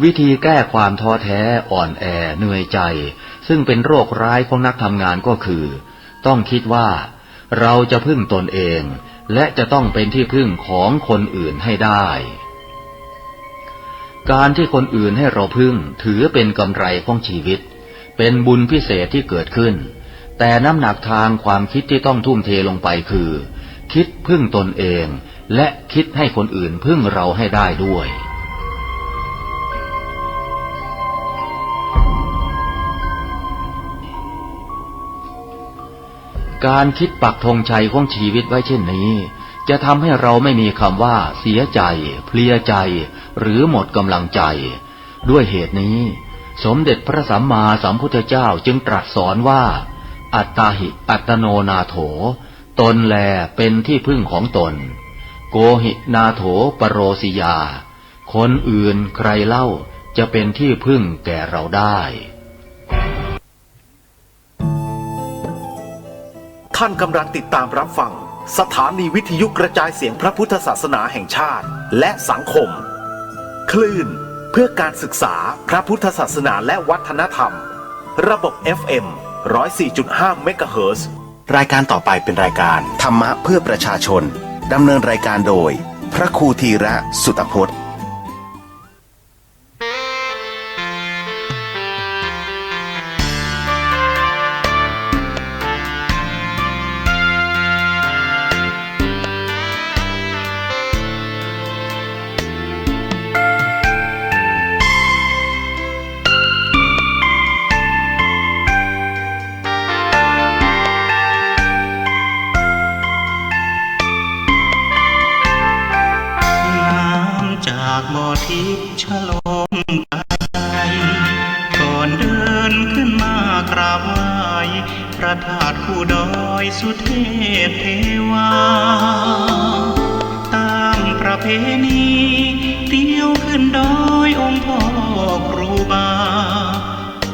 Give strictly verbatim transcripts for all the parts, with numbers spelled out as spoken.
วิธีแก้ความท้อแท้ อ่อนแอ เหนื่อยใจ ซึ่งเป็นโรคร้ายของนักทำงานก็คือ ต้องคิดว่าเราจะพึ่งตนเอง และจะต้องเป็นที่พึ่งของคนอื่นให้ได้ การที่คนอื่นให้เราพึ่ง ถือเป็นกำไรของชีวิต เป็นบุญพิเศษที่เกิดขึ้น แต่น้ำหนักทางความคิดที่ต้องทุ่มเทลงไปคือ คิดพึ่งตนเอง และคิดให้คนอื่นพึ่งเราให้ได้ด้วย การคิดปักธงชัยของชีวิตไว้เช่นนี้ จะทำให้เราไม่มีคำว่าเสียใจ เพลียใจ หรือหมดกำลังใจ ด้วยเหตุนี้ สมเด็จพระสัมมาสัมพุทธเจ้าจึงตรัสสอนว่า อัตตาหิ อัตตโนนาโถ ตนแลเป็นที่พึ่งของตน โกหิ นาโถ ปโรสิยา คนอื่นใครเล่าจะเป็นที่พึ่งแก่เราได้ ท่านกำลังติดตามรับฟังสถานีวิทยุกระจายเสียงพระพุทธศาสนาแห่งชาติและสังคม คลื่นเพื่อการศึกษาพระพุทธศาสนาและวัฒนธรรม ระบบ เอฟ เอ็ม ร้อยสี่จุดห้า เมกะเฮิรตซ์ รายการต่อไปเป็นรายการธรรมะเพื่อประชาชน ดำเนินรายการโดยพระครูธีระสุตพจน์ น้ำจากบ่อทิพย์ชโลมกาย ก่อนเดินขึ้นมากราบไหว้ พระธาตุคู่ดอยสุเทพเทวา ตามประเพณีเตียวขึ้นดอยองค์พ่อครูบา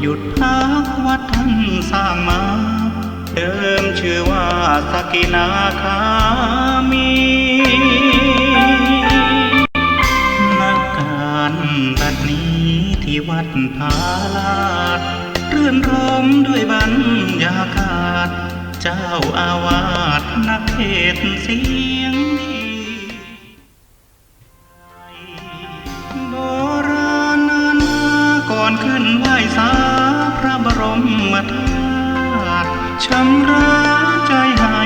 หยุดพักวัดท่านสร้างมา เดิมชื่อว่าสกินาคามี ณ การบัดนี้ที่วัดผาลาด รื่นรมด้วยบรรยากาศ เจ้าอาวาสนักเทศน์เสียงดี โบราณนานมาก่อนขึ้นไหว้สาพระบรมธาตุ ชำระใจให้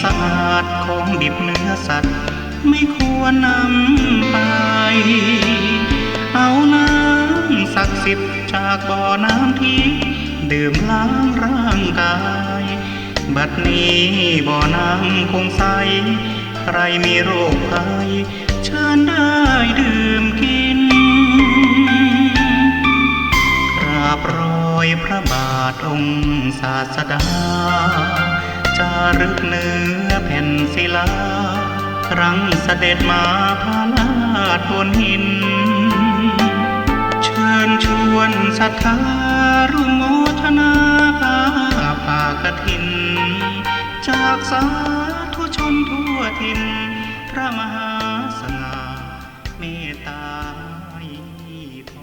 สะอาด ของดิบเนื้อสัตว์ไม่ควรนำไป เอาน้ำศักดิ์สิทธิ์จากบ่อน้ำทิพย์ ดื่มล้างร่างกาย บัดนี้บ่อน้ำคงใส ใครมีโรคภัย เชิญได้ดื่มกิน กราบรอยพระบาทองค์ศาสดา จารึกเนื้อแผ่นศิลา ครั้งเสด็จมาผาลาดบนหิน เชิญชวนศรัทธาร่วมโมทนาผ้าป่ากฐิน จากสาธุชนทั่วถิ่น พระมหาสง่าเมตตาให้พร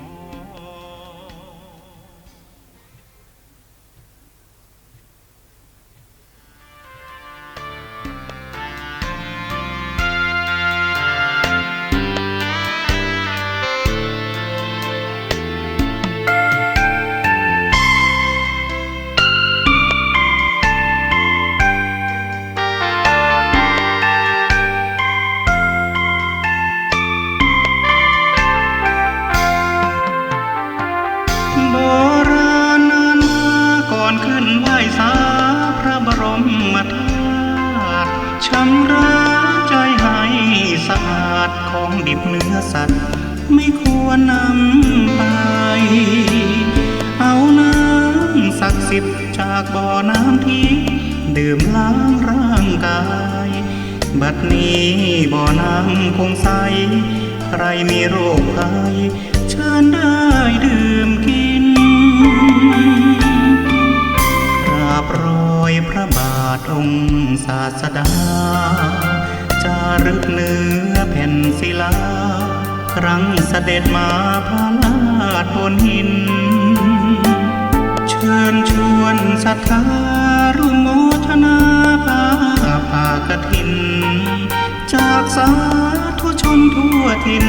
โบราณนานมาก่อนขึ้นไหว้สาพระบรมธาตุ ชำระใจให้สะอาด ของดิบเนื้อสัตว์ไม่ควรนำไป เอาน้ำศักดิ์สิทธิ์จากบ่อน้ำทิพย์ ดื่มล้างร่างกาย บัดนี้บ่อน้ำคงใส ใครมีโรคภัย เชิญได้ดื่มกิน กราบรอยพระบาทองค์ศาสดา จารึกเนื้อแผ่นศิลา ครั้งเสด็จมาพระราชบนหิน เชิญชวนศรัทธาร่วมโมทนาผ้าป่ากฐิน จากสาธุชนทั่วถิ่น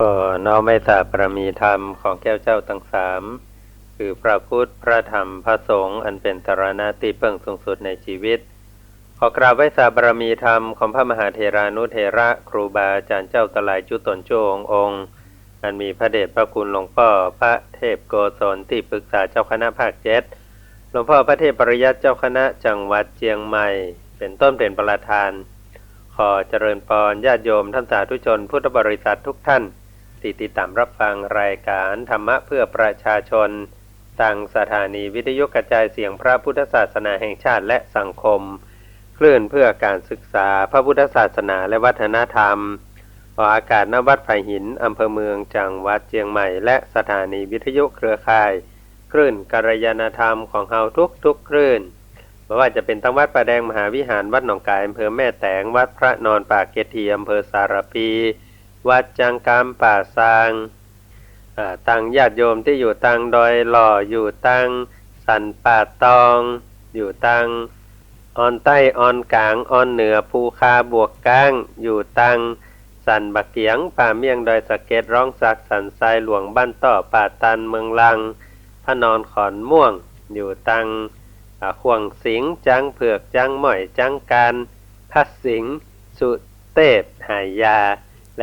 ขอน้อมไหว้สาบารมีธรรมของแก้วเจ้าตังสาม คือพระพุทธ พระธรรม พระสงฆ์ อันเป๋นสรณะตี้เปิ้งสูงสุดในชีวิต ขอกราบไหว้สาบารมีธรรมของพระมหาเถรานุเถระ ครูบาอาจ๋ารย์เจ้าตังหลายจุ๊ต๋นจุ๊องค์องค์ อันมีพระเดชพระคุณหลวงป้อพระเทพโกศล ตี้ปรึกษาเจ้าคณะภาคเจ็ด หลวงป้อพระเทพปริยัติเจ้าคณะจังหวัดเจียงใหม่ เป๋นต้นเป๋นประธาน ขอเจริญปอนญาติโยมท่านสาธุชนพุทธบริษัททุกท่าน ตี้ติดต๋ามรับฟังรายการธรรมะเพื่อประชาชน ตางสถานีวิทยุกระจายเสียงพระพุทธศาสนาแห่งชาติและสังคม คลื่นเพื่อการศึกษาพระพุทธศาสนาและวัฒนธรรม ออกอากาศ ณ วัดผาหิน อำเภอเมือง จังหวัดเจียงใหม่ และสถานีวิทยุเครือข่าย คลื่นกัลยาณธรรมของเฮาทุกๆ คลื่น บ่ว่าจะเป๋นตางวัดป่าแดงมหาวิหาร วัดหนองก๋าย อำเภอแม่แตง วัดพระนอนปากเกฑี อำเภอสารภี วัดจังกามป่าซาง อ่า ตางญาติโยมตี้อยู่ตางดอยหล่อ อยู่ตางสันป่าตอง อยู่ตางออนใต้ ออนก๋าง ออนเหนือ ภูคา บวกก๊าง อยู่ตางสันบ่าเกี๋ยง ป่าเมี่ยง ดอยสะเก็ด ร้องสัก สันทรายหลวง บ้านต้อ ป่าตาล เมืองลัง พระนอน ขอนม่วง อยู่ตาง อ่า ข่วงสิงห์ จ๊างเผือก จ๊างม้อย จ๊างกาน พระสิงห์ สุเตพ หายา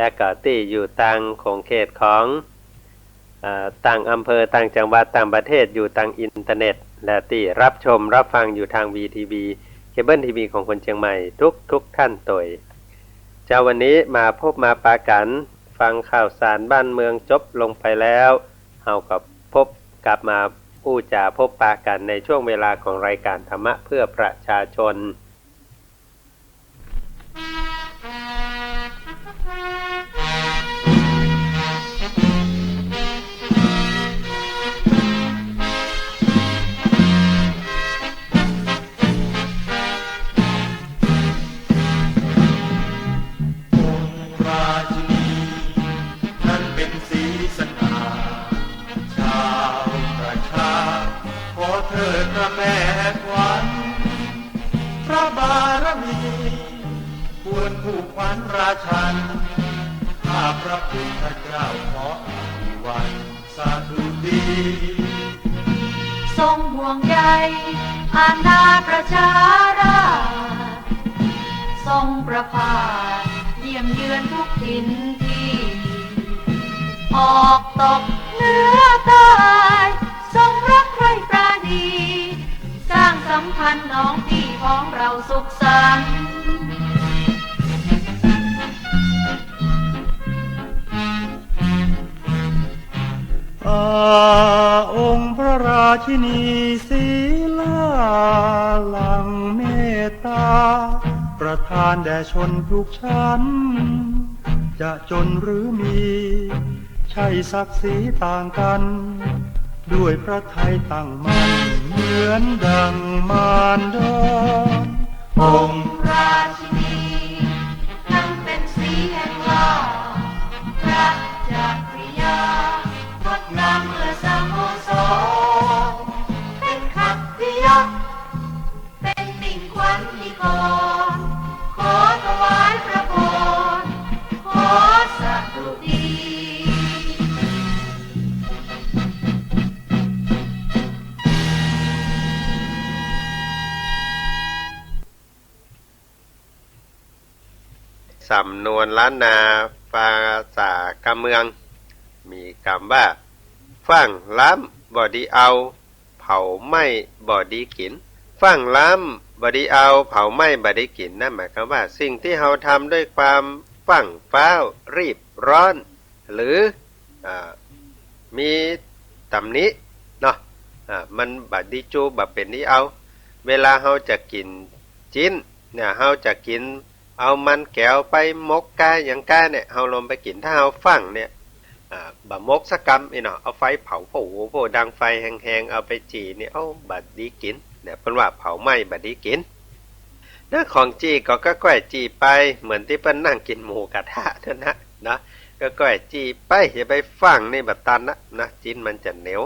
และก็ตี้อยู่ตางขงเขตของ เอ่อ ต่างอำเภอ ต่างจังหวัด ต่างประเทศ อยู่ตางอินเทอร์เน็ต และตี้รับชมรับฟังอยู่ตางวีทีวี เคเบิลทีวีของคนเจียงใหม่ทุกๆ ท่านตวย เจ้า วันนี้มาพบมาปะกั๋น ฟังข่าวสารบ้านเมืองจบลงไปแล้ว เฮาก็พบ กลับมาอู้จ๋าพบปะกั๋นในช่วงเวลาของรายการธรรมะเพื่อประชาชน องค์ราชินีนั้นเป๋นศรีสง่า ชาวประชา ขอเถิดนะแม่ขวัญ พระบารมี ควรคู่ขวัญราชัน ข้าพระพุทธเจ้าขออภิวัน สดุดี ทรงห่วงใยอาณาประชาราษฎร์ ทรงประพาสเยี่ยมเยือนทุกถิ่นที่ ออกตกเหนือใต้ ทรงรักใคร่ปราณี สร้างสัมพันธ์น้องพี่พ้องเราสุขสันต์ อา องค์พระราชินีศรีลาหลั่งเมตตา ประทานแด่ชนทุกชั้น จะจนหรือมี ใช่ศักดิ์ศรีต่างกัน ด้วยพระทัยตั้งมั่น เหมือนดั่งมารดอน องค์ราชินี นั้นเป๋นศรีแห่งลาภ พระจักริยา งดงามเมื่อสโมสร เป๋นขัตติยะ เป๋นมิ่งขวัญนิกร ขอถวายพระพร ขอสดุดี สำนวนล้านนาภาษากำเมือง มีกำว่า ฟั่งล้ำบ่ดีเอา เผาไหม้บ่ดีกิ๋น ฟั่งล้ำบ่ดีเอา เผาไหม้บ่ดีกิ๋น นั่นหมายความว่าสิ่งตี้เฮาทำด้วยความฟั่งฟ้าวรีบร้อน หรือ อ่า มีตำหนิเนาะ อ่า มันบ่ดีจู๋ บ่เป๋นดีเอา เวลาเฮาจะกิ๋นจิ๊นเนี่ย เฮาจะกิ๋น เอามันแก๋วไปหมกก้าหยังก้าเนี่ย เฮาลงไปกิ๋น ถ้าเฮาฟั่งเนี่ย อ่า บ่หมกสักกำอี้เนาะ เอาไฟเผา โผ โผ ดังไฟแฮงๆ เอาไปจี่เนี่ย เอ้า บ่ดีกิ๋นเนี่ย เปิ้นว่าเผาไหม้บ่ดีกิ๋น เนาะ ของจี่ก็ก้อยๆ จี่ไป เหมือนตี้เปิ้นนั่งกิ๋นหมูกระทะนั่นนะ เนาะ ก้อยๆ จี่ไป อย่าไปฟั่งนี่บ่ตันนะ นะ จิ๊นมันจะเหนียว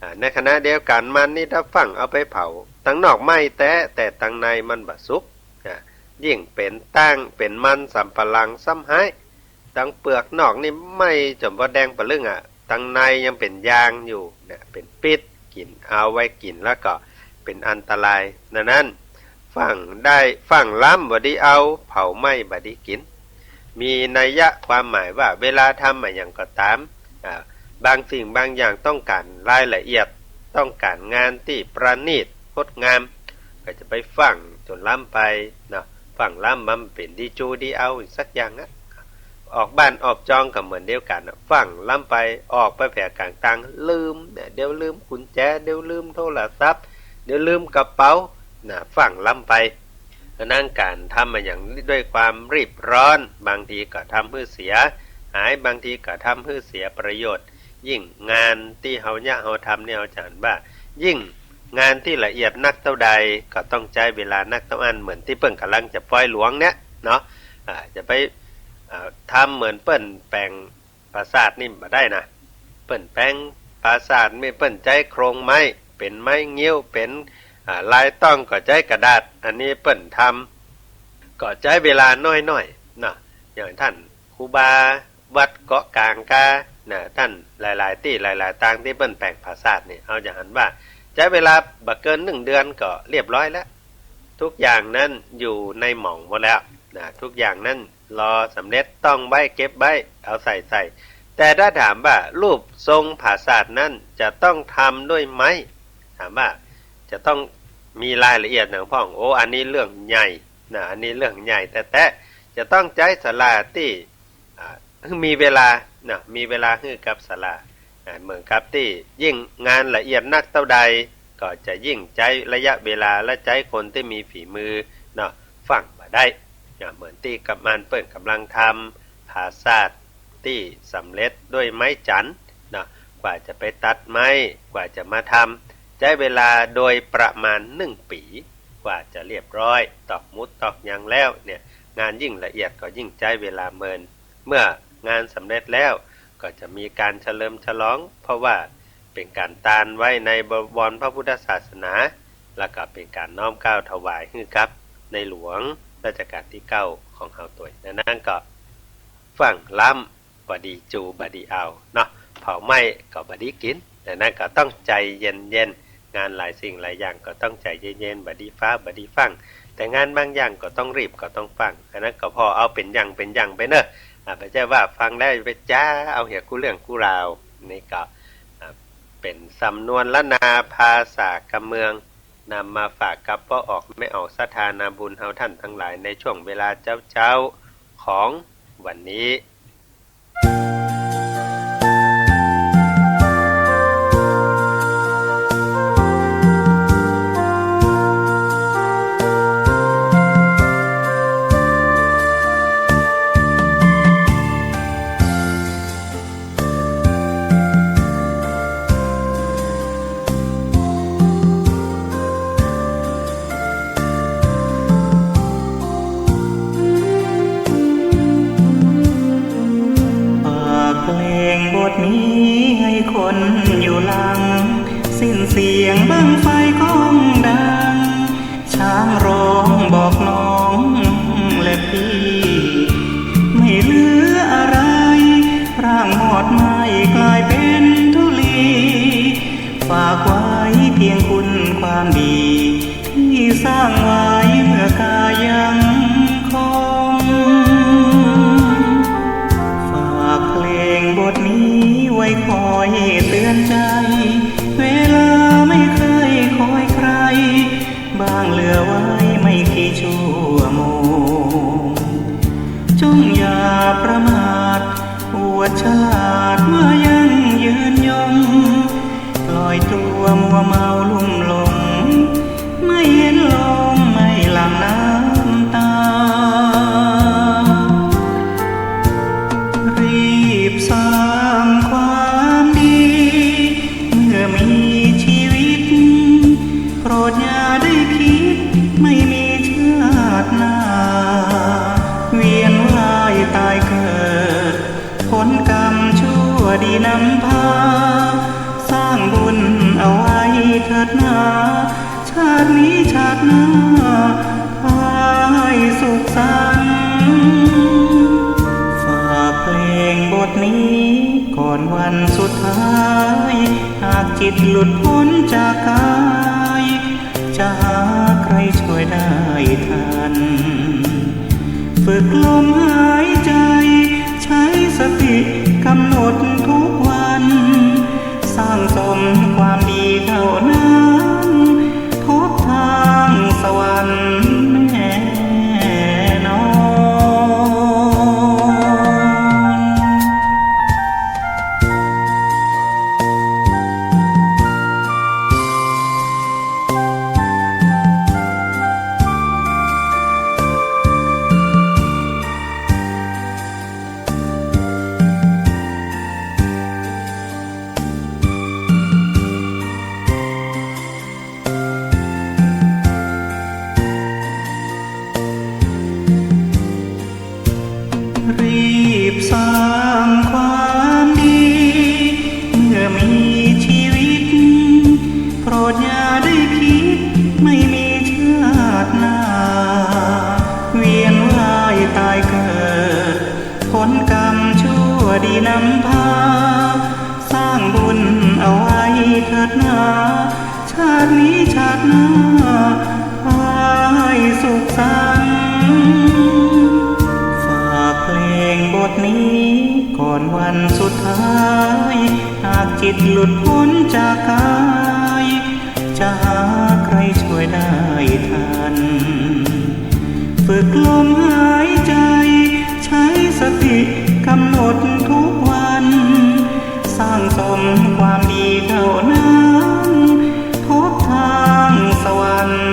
อ่า ในขณะเดียวกั๋นมันนี่ถ้าฟั่งเอาไปเผา ตังนอกไหม้แต๊ แต่ตังในมันบ่สุก อ่า ยิ่งเป๋นแต๊งเป๋นมันสำปะหลังซ้ำฮ้าย ตังเปลือกนอกนี่ไหม้จ๋นบ่แดงปะลึ้งอะ ตังในยังเป๋นยางอยู่เนี่ย เป๋นปิ๊ด กิ๋น เอาไว้กิ๋นแล้วก็เป๋นอันตราย ดังนั้น ฟั่งได้ ฟั่งล้ำบ่ดีเอา เผาไหม้บ่ดีกิ๋น มีนัยยะความหมายว่า เวลาทำอะหยังก็ต๋าม อ่า บางสิ่งบางอย่างต้องก๋านรายละเอียด ต้องก๋านงานตี้ประณีตงดงาม ก็จะไปฟั่งจ๋นล้ำไปเนาะ ฟั่งล้ำมันเป๋นดีจู๋ดีเอาสักอย่างอะ ออกบ้านออกจองก็เหมือนเดียวกั๋นอะ ฟั่งล้ำไป ออกไปแผลก๋างตาง ลืมเนี่ย เดี๋ยวลืมกุญแจ เดี๋ยวลืมโทรศัพท์ เดี๋ยวลืมกระเป๋า นะ ฟั่งล้ำไป ดังนั้นก๋านทำอะหยังด้วยความรีบร้อน บางทีก็ทำหื้อเสียหาย บางทีก็ทำหื้อเสียประโยชน์ ยิ่งงานตี้เฮาเยียะเฮาทำเนี่ย เฮาจะหันว่า ยิ่งงานตี้ละเอียดนักเต้าใด ก็ต้องใจ๊เวลานักเต้าอั้น เหมือนตี้เปิ้นก่ำลังจะปอยหลวงเนี่ยเนาะ อ่า จะไป อ่า ทำเหมือนเปิ้นแป๋งปราสาทนี่บ่ได้นะ เปิ้นแป๋งปราสาทนี่เปิ้นใจ๊โครงไม้ เป๋นไม้งิ้ว เป๋น อ่า ลายต้องก็ใจ๊กระดาษ อันนี้เปิ้นทำก็ใจ๊เวลาน้อยๆ เนาะ อย่างต้านครูบาวัดเกาะกลางกา นะ ต้านหลายๆ ตี้หลายๆ ตางตี้เปิ้นแป๋งปราสาทนี่ เฮาจะหันว่า ใจ๊เวลาบ่เกินหนึ่งเดือนก็เรียบร้อยแล้ว ทุกอย่างนั้นอยู่ในหม่องหมดแล้ว นะ ทุกอย่างนั้นรอสำเร็จ ต้องไว้ เก็บไว้ เอาใส่ใส่ แต่ถ้าถามว่ารูปทรงปราสาทนั้นจะต้องทำด้วยไม้ ถามว่าจะต้องมีรายละเอียดหยังพ่อง โอ้ อันนี้เรื่องใหญ่นะ อันนี้เรื่องใหญ่แต๊ๆ จะต้องใจ๊ศาลาตี้ อ่า มีเวลานะ มีเวลาหื้อกับศาลา อ่า เหมือนกับตี้ยิ่งงานละเอียดนักเต้าใด ก็จะยิ่งใจ๊ระยะเวลาและใจ๊คนตี้มีฝีมือเนาะ ฟั่งบ่ได้ อ่า เหมือนตี้กำมันเปิ้นก่ำลังทำปราสาทตี้สำเร็จด้วยไม้จันทร์เนาะ กว่าจะไปตัดไม้ กว่าจะมาทำ ใจ๊เวลาโดยประมาณหนึ่งปี๋ กว่าจะเรียบร้อย ตอกหมุดตอกหยังแล้วเนี่ย งานยิ่งละเอียดก็ยิ่งใจ๊เวลาเมิน เมื่องานสำเร็จแล้วก็จะมีก๋านเฉลิมฉลอง เพราะว่าเป๋นก๋านตานไว้ในบวรพระพุทธศาสนา แล้วก็เป๋นก๋านน้อมเกล้าถวายหื้อกับในหลวงรัชกาลตี้เก้าของเฮาตวย ดังนั้นก็ฟั่งล้ำบ่ดีจู๋บ่ดีเอาเนาะ เผาไหม้ก็บ่ดีกิ๋น ดังนั้นก็ต้องใจ๋เย็นๆ งานหลายสิ่งหลายอย่างก็ต้องใจ๋เย็นๆ บ่ดีฟ้าวบ่ดีฟั่ง แต่งานบางอย่างก็ต้องรีบก็ต้องฟั่ง อันนั้นก็ผ่อเอาเป๋นอย่างเป๋นอย่างไปเนาะ อ่า บ่ใจ้ว่าฟังแล้วไปจ๋าเอาเหียกู้เรื่องกู้ราว นี่ก็ อ่า เป๋นสำนวนล้านนาภาษากำเมือง นำมาฝากกับป้อออกแม่ออกศรัทธานาบุญเฮาท่านตังหลายในช่วงเวลาเจ๊าๆ ของวันนี้ ฝากเพลงบทนี้ให้คนอยู่หลัง สิ้นเสียงบั้งไฟก้องดัง ช้างร้องบอกน้องและพี่ ไม่เหลืออะไร ร่างมอดไหม้กลายเป็นธุลี ฝากไว้เพียงคุณความดี ที่สร้างไว้เมื่อกายังคง เตือนใจ เวลาไม่เคยคอยใคร บ้างเหลือไว้ไม่กี่ชั่วโมง จงอย่าประมาท อวดฉลาดว่ายังยืนยง ปล่อยตัวมัวเมาลุ่มหลง ไม่เห็นลม ไม่หลั่งน้ำตา รีบสร้างความดี เมื่อมีชีวิต โปรดอย่าได้คิด ไม่มีชาติหน้า เวียนว่ายตายเกิด ผลกรรมชั่วดีนำพา สร้างบุญเอาไว้เถิดนา ชาตินี้ชาติหน้า ให้สุขสันต์ ฝากเพลงบทนี้ก่อนวันสุดท้าย หากจิตหลุดพ้นจากกาย จะหาใครช่วยได้ทัน ฝึกลมหายใจ ใช้สติกำหนดทุกวัน สร้างสมความดีเท่านั้น พบทางสวรรค์แน่นอน รีบสร้างความดี เมื่อมีชีวิต โปรดอย่าได้คิด ไม่มีชาติหน้า เวียนว่ายตายเกิด ผลกรรมชั่วดีนำพา สร้างบุญเอาไว้เถิดนา ชาตินี้ชาติหน้า ให้สุขสันต์ ฝากเพลงบทนี้ก่อนวันสุดท้าย หากจิตหลุดพ้นจากกาย จะหาใครช่วยได้ทัน ฝึกลมหายใจ ใช้สติกำหนดทุกวัน สร้างสมความดีเท่านั้น พบทางสวรรค์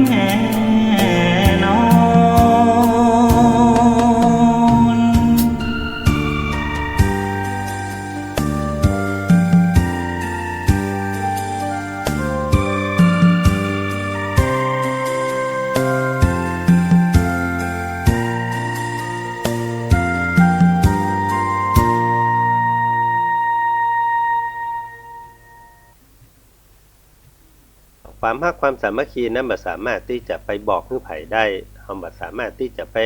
แน่นอน ความฮักความสามัคคีนั้นบ่สามารถตี้จะไปบอกหื้อใผได้ เฮาบ่สามารถตี้จะไป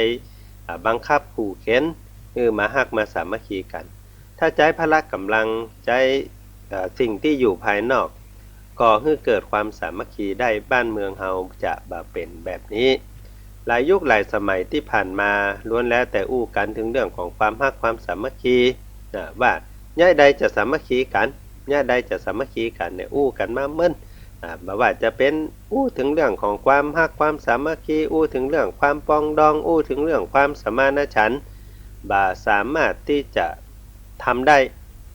อ่า บังคับขู่เข็ญหื้อมาฮักมาสามัคคีกั๋น ถ้าใจ๊พละก๋ำลัง ใจ๊ เอ่อ สิ่งตี้อยู่ภายนอก ก่อหื้อเกิดความสามัคคีได้ บ้านเมืองเฮาจะบ่เป๋นแบบนี้ หลายยุคหลายสมัยตี้ผ่านมา ล้วนแล้วแต่อู้กั๋นเถิงเรื่องของความฮักความสามัคคี นะ ว่าเยียะใดจะสามัคคีกั๋น เยียะใดจะสามัคคีกั๋นเนี่ย อู้กั๋นมาเมิน อ่า บ่ว่าจะเป๋นอู้เถิงเรื่องของความฮักความสามัคคี อู้เถิงเรื่องความปรองดอง อู้เถิงเรื่องความสมานฉันท์ บ่สามารถตี้จะทำได้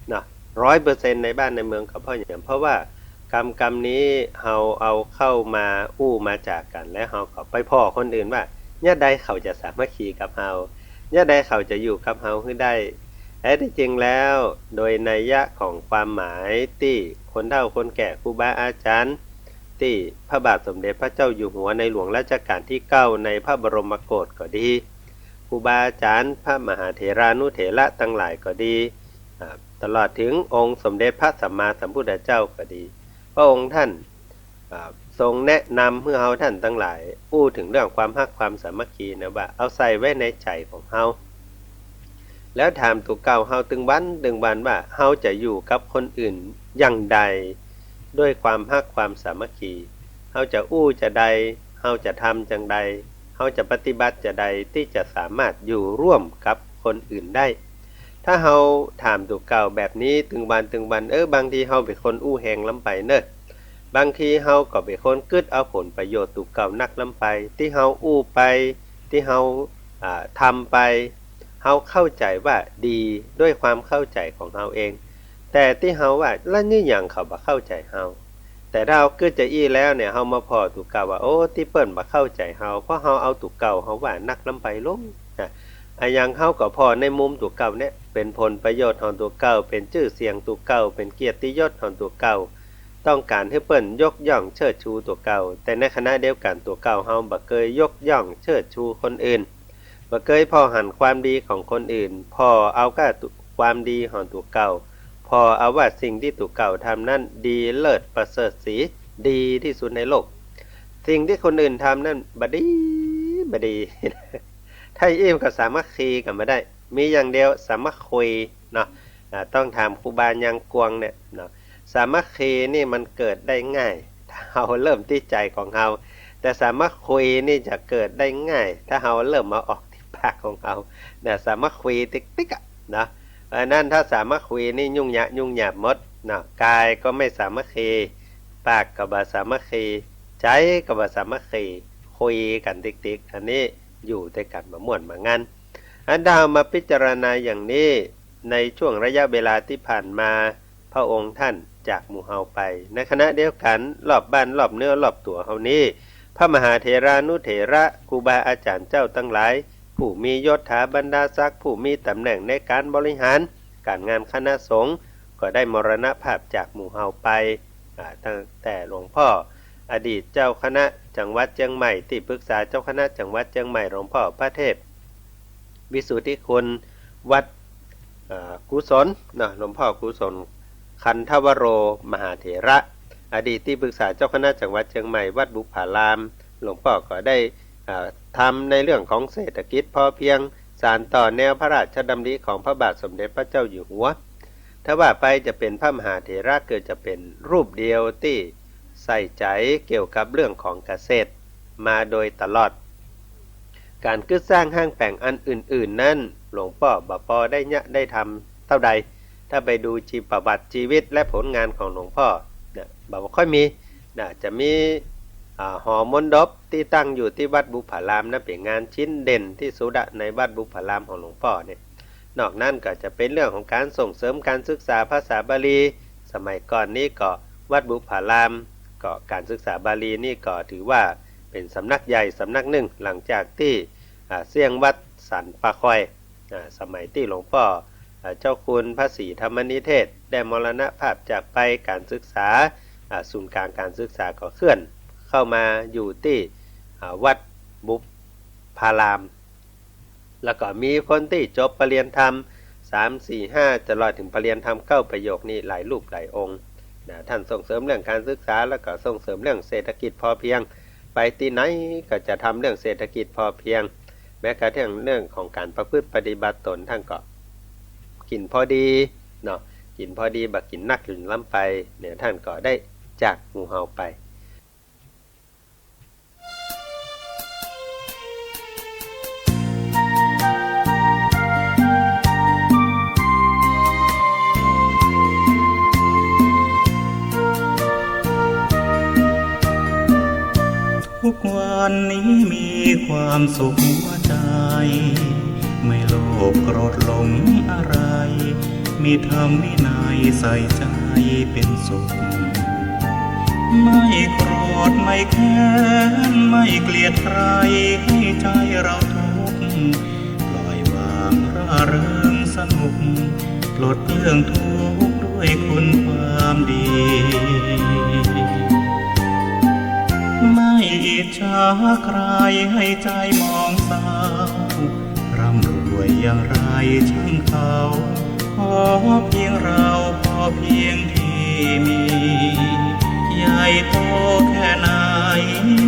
เนาะ ร้อยเปอร์เซ็นต์ ในบ้านในเมือง ก็เพราะหยัง เพราะว่ากำกำนี้เฮาเอาเข้ามาอู้มาจ๋ากั๋น แล้วเฮาก็ไปผ่อคนอื่นว่า เยียะใดเขาจะสามัคคีกับเฮา เยียะใดเขาจะอยู่กับเฮาหื้อได้ แท้ตี้จริงแล้ว โดยนัยยะของความหมายตี้คนเฒ่าคนแก่ครูบาอาจ๋ารย์ ตี้พระบาทสมเด็จพระเจ้าอยู่หัวในหลวงรัชกาลตี้เก้า ในพระบรมโกศก็ดี ครูบาอาจ๋ารย์พระมหาเถรานุเถระตังหลายก็ดี อ่า ตลอดเถิงองค์สมเด็จพระสัมมาสัมพุทธเจ้าก็ดี พระองค์ท่าน อ่า ทรงแนะนำหื้อเฮาท่านตังหลาย อู้เถิงเรื่องความฮักความสามัคคีนะ ว่าเอาใส่ไว้ในใจ๋ของเฮา แล้วถามตั๋วเก่าเฮาตึงวันตึงวันว่า เฮาจะอยู่กับคนอื่นอย่างใด ด้วยความฮักความสามัคคี เฮาจะอู้จาใด เฮาจะทำจั่งใด เฮาจะปฏิบัติจาใด ตี้จะสามารถอยู่ร่วมกับคนอื่นได้ ถ้าเฮาถามตั๋วเก่าแบบนี้ตึงวันตึงวัน เออ บางทีเฮาเป๋นคนอู้แฮงล้ำไปเน่อ บางทีเฮาก็เป๋นคนกึ๊ดเอาผลประโยชน์ตั๋วเก่านักล้ำไป ตี้เฮาอู้ไป ตี้เฮา อ่า ทำไป เฮาเข้าใจ๋ว่าดีด้วยความเข้าใจ๋ของเฮาเอง แต่ตี้เฮาว่า ละนี่หยังเขาบ่เข้าใจ๋เฮา แต่ถ้าเฮากึ๊ดจาอี้แล้วเนี่ย เฮามาผ่อตั๋วเก่าว่า โอ้ ตี้เปิ้นบ่เข้าใจ๋เฮา เพราะเฮาเอาตั๋วเก่าเฮาว่านักล้ำไปลง นะ อะหยังเฮาก็ผ่อในมุมตั๋วเก่าเนี่ย เป๋นผลประโยชน์ของตั๋วเก่า เป๋นจื้อเสียงตั๋วเก่า เป๋นเกียรติยศของตั๋วเก่า ต้องก๋านหื้อเปิ้นยกย่องเชิดชูตั๋วเก่า แต่ในขณะเดียวกั๋นตั๋วเก่าเฮาบ่เกยยกย่องเชิดชูคนอื่น บ่เกยผ่อหันความดีของคนอื่น ผ่อเอาก้าความดีของตั๋วเก่า ผ่อเอาว่าสิ่งตี้ตั๋วเก่าทำนั้นดีเลิศประเสริฐศรี ดีตี้สุดในโลก สิ่งตี้คนอื่นทำนั้นบ่ดี บ่ดี ถ้าอี้มันก็สามัคคีกั๋นบ่ได้ มีอย่างเดียวสามัคคุยเนาะ อ่า ต้องถามครูบายังกวงเนี่ยเนาะ สามัคคีนี่มันเกิดได้ง่าย ถ้าเฮาเริ่มตี้ใจ๋ของเฮา แต่สามัคคุยนี่จะเกิดได้ง่าย ถ้าเฮาเริ่มมาออกตี้ปากของเฮา นะ สามัคคีติ๊กๆ อะ นะ เพราะฉะนั้นถ้าสามัคคีนี่ยุ่งยากยุ่งยากหมดเนาะ ก๋ายก็ไม่สามัคคี ปากก็บ่สามัคคี ใจ๋ก็บ่สามัคคี คุยกั๋นติ๊กๆ อันนี้อยู่ตวยกั๋นบ่ม่วนบ่งัน อันถ้าเฮามาพิจารณาอย่างนี้ ในช่วงระยะเวลาตี้ผ่านมา พระองค์ท่านจากหมู่เฮาไป ในขณะเดียวกั๋น รอบบ้านรอบเนื้อรอบตั๋วเฮานี้ พระมหาเถรานุเถระ ครูบาอาจ๋ารย์เจ้าตังหลาย ผู้มียศถาบรรดาศักดิ์ ผู้มีต๋ำแหน่งในก๋านบริหารก๋านงานคณะสงฆ์ ก็ได้มรณภาพจากหมู่เฮาไป อ่า ตั้งแต่หลวงพ่ออดีตเจ้าคณะจังหวัดเจียงใหม่ ตี้ปรึกษาเจ้าคณะจังหวัดเจียงใหม่ หลวงพ่อพระเทพ วิสุทธิคุณ วัด เอ่อ กุศลเนาะ หลวงพ่อกุศล คันธวโร มหาเถระ อดีตตี้ปรึกษาเจ้าคณะจังหวัดเจียงใหม่ วัดบุพาราม หลวงพ่อก็ได้ เอ่อ ทำในเรื่องของเศรษฐกิจพอเพียง สานต่อแนวพระราชดำริของพระบาทสมเด็จพระเจ้าอยู่หัว ถ้าว่าไปจะเป๋นพระมหาเถระ ก็จะเป๋นรูปเดียวตี้ใส่ใจ๋เกี่ยวกับเรื่องของเกษตรมาโดยตลอด ก๋านกึ๊ดสร้างห้างแป๋งอันอื่นๆ นั้น หลวงป้อบ่ปอได้เยียะได้ทำเต้าใด ถ้าไปดูจีประวัติจีวิตและผลงานของหลวงป้อเนี่ย บ่ค่อยมีนะ จะมี อ่า หอมณฑปตี้ตั้งอยู่ตี้วัดบุพารามนะ เป๋นงานชิ้นเด่นตี้สุดอะ ในวัดบุพารามของหลวงป้อเนี่ย นอกนั้นก็จะเป๋นเรื่องของก๋านส่งเสริมก๋านศึกษาภาษาบาลี สมัยก่อนนี้ก็วัดบุพาราม ก็ก๋านศึกษาบาลีนี่ก็ถือว่าเป๋นสำนักใหญ่สำนักนึ่ง หลังจากตี้ อ่า เสี้ยงวัดสันป่าคอย อ่า สมัยตี้หลวงป้อ อ่า เจ้าคุณพระศรีธรรมนิเทศได้มรณภาพจากไป ก๋านศึกษา อ่า ศูนย์กลางก๋านศึกษาก็เคลื่อนเข้ามาอยู่ตี้ อ่า วัดบุพาราม แล้วก็มีคนตี้จบปริญญาธรรมสาม สี่ ห้า ตลอดเถิงปริญญาธรรมเก้าประโยคนี่หลายรูปหลายองค์นะ ท่านส่งเสริมเรื่องก๋านศึกษา แล้วก็ส่งเสริมเรื่องเศรษฐกิจพอเพียง ไปตี้ไหนก็จะทำเรื่องเศรษฐกิจพอเพียง แม้กระทั่งเรื่องของก๋านประพฤติปฏิบัติตน ท่านก็กิ๋นพอดีเนาะ กิ๋นพอดี บ่กิ๋นนักกิ๋นล้ำไปเนี่ย ท่านก็ได้จากหมู่เฮาไป ทุกวันนี้มีความสุขหัวใจ ไม่โลภโกรธหลงอะไร มีธรรมวินัยใส่ใจเป็นสุข ไม่โกรธไม่แค้น ไม่เกลียดใคร ให้ใจเราทุกข์ ปล่อยวางร่าเริงสนุก ปลดเปลื้องทุกข์ด้วยคุณความดี ไม่อิจฉาใครให้ใจหมองเศร้า ร่ำรวยอย่างไรช่างเขา ขอเพียงเราพอเพียงที่มี ใหญ่โตแค่ไหน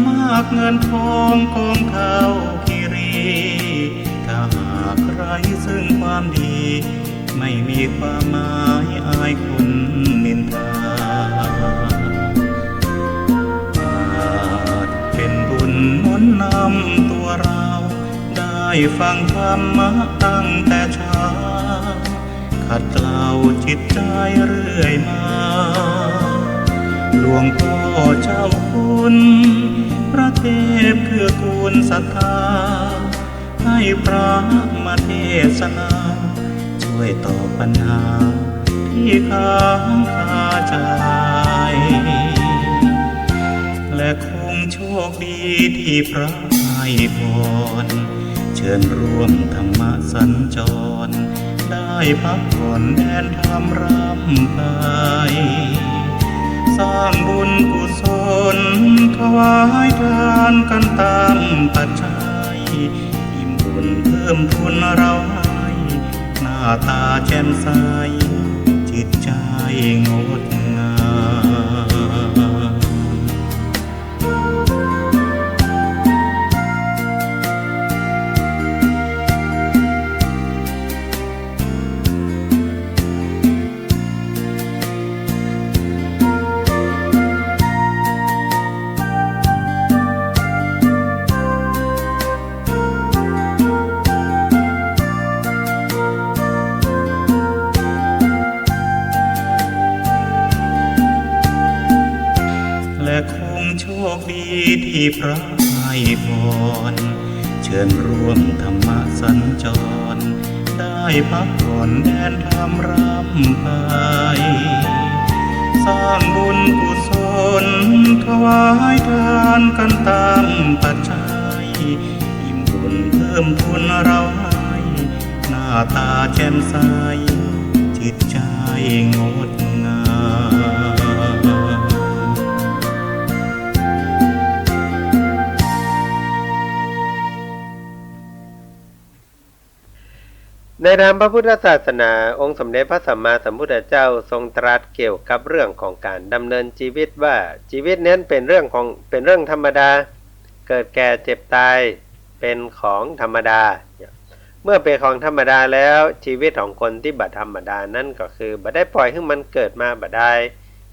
มากเงินทองกองเท่าคีรี ถ้าหากไร้ซึ่งความดี ไม่มีความหมายอายคนนินทา อาจเป็นบุญหนุนนำตัวเรา ได้ฟังธรรมะตั้งแต่เช้า ขัดเกลาจิตใจเรื่อยมา หลวงพ่อเจ้าคุณ พระเทพเกื้อกูลศรัทธา ให้พระมาเทศนา ช่วยตอบปัญหาที่ค้างคาใจ และคงโชคดีที่พระให้พร เชิญร่วมธรรมสัญจร ได้พักผ่อนแดนธรรมร่ำไป สร้างบุญกุศล ถวายทานกันตามปัจจัย อิ่มบุญเพิ่มพูนเราให้ หน้าตาแจ่มใส จิตใจงดงาม และคงโชคดีที่พระให้พร เชิญร่วมธรรมสัญจร ได้พักผ่อนแดนธรรมร่ำไป สร้างบุญกุศล ถวายทานกันตามปัจจัย อิ่มบุญเพิ่มพูนเราให้ หน้าตาแจ่มใส จิตใจงดงาม ในธรรมพระพุทธศาสนา องค์สมเด็จพระสัมมาสัมพุทธเจ้าทรงตรัสเกี่ยวกับเรื่องของการดำเนินชีวิตว่า ชีวิตนั้นเป็นเรื่องของ เป็นเรื่องธรรมดา เกิดแก่เจ็บตายเป็นของธรรมดา เมื่อเป็นของธรรมดาแล้ว ชีวิตของคนตี้บ่ธรรมดานั้นก็คือบ่ได้ปล่อยหื้อมันเกิดมาบ่ดาย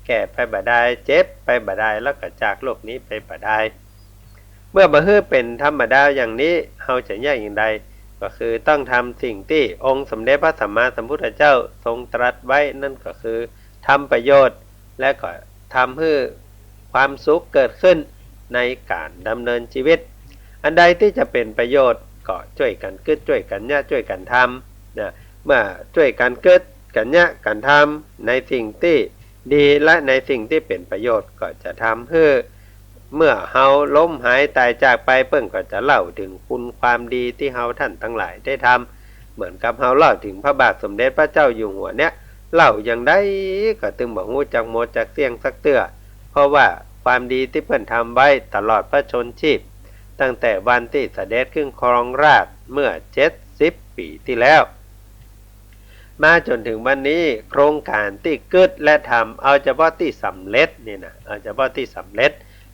แก่ไปบ่ดาย เจ็บไปบ่ดาย แล้วก็จากโลกนี้ไปบ่ดาย เมื่อบ่หื้อเป็นธรรมดาอย่างนี้ เฮาจะเยียะอย่างใด ก็คือต้องทำสิ่งตี้องค์สมเด็จพระสัมมาสัมพุทธเจ้าทรงตรัสไว้ นั่นก็คือทำประโยชน์ และก็ทำหื้อความสุขเกิดขึ้นในการดำเนินชีวิต อันใดตี้จะเป็นประโยชน์ก็จ้วยกั๋นกึ๊ด จ้วยกั๋นเยียะ จ้วยกั๋นทำนะ เมื่อจ้วยกั๋นกึ๊ด กั๋นเยียะ กั๋นทำในสิ่งตี้ดีและในสิ่งตี้เป็นประโยชน์ ก็จะทำหื้อ เมื่อเฮาล้มหายตายจากไป เปิ้นก็จะเล่าเถิงคุณความดีตี้เฮาท่านตังหลายได้ทำ เหมือนกับเฮาเล่าเถิงพระบาทสมเด็จพระเจ้าอยู่หัวเนี่ย เล่าอย่างใดก็ตึงบ่ฮู้จักหมดจักเสี้ยงสักเตื้อ เพราะว่าความดีตี้เปิ้นทำไว้ตลอดพระชนม์ชีพ ตั้งแต่วันตี้เสด็จขึ้นครองราชย์เมื่อเจ็ดสิบปี๋ตี้แล้ว มาจ๋นเถิงวันนี้ โครงก๋านตี้กึ๊ดและทำ เอาเฉพาะตี้สำเร็จนี่นะ เอาเฉพาะตี้สำเร็จ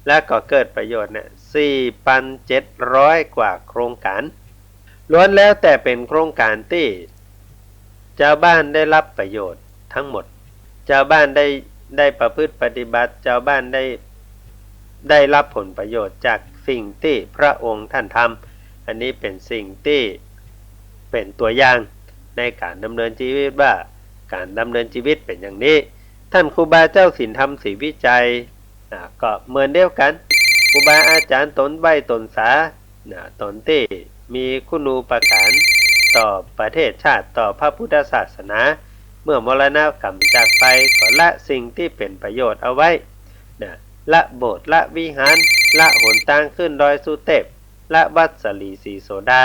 และก็เกิดประโยชน์เนี่ย สี่ปันเจ็ดร้อยกว่าโครงก๋าน ล้วนแล้วแต่เป็นโครงก๋านตี้จาวบ้านได้รับประโยชน์ทั้งหมด จาวบ้านได้ ได้ประพฤติปฏิบัติ จาวบ้านได้ ได้รับผลประโยชน์จากสิ่งตี้พระองค์ท่านทำ อันนี้เป็นสิ่งตี้เป็นตัวอย่างในการดำเนินชีวิตว่า การดำเนินชีวิตเป็นอย่างนี้ ท่านครูบาเจ้าศีลธรรมศรีวิชัย อ่า ก็เหมือนเดียวกั๋น ครูบาอาจ๋ารย์ต๋นไหว้ต๋นสา นะ ต๋นตี้มีคุณูปการต่อประเทศชาติ ต่อพระพุทธศาสนา เมื่อมรณกรรมจากไป ก็ละสิ่งตี้เป็นประโยชน์เอาไว้ นะ ละโบสถ์ ละวิหาร ละหนตางขึ้นดอยสุเตพ ละวัดสาลีศรีโสดา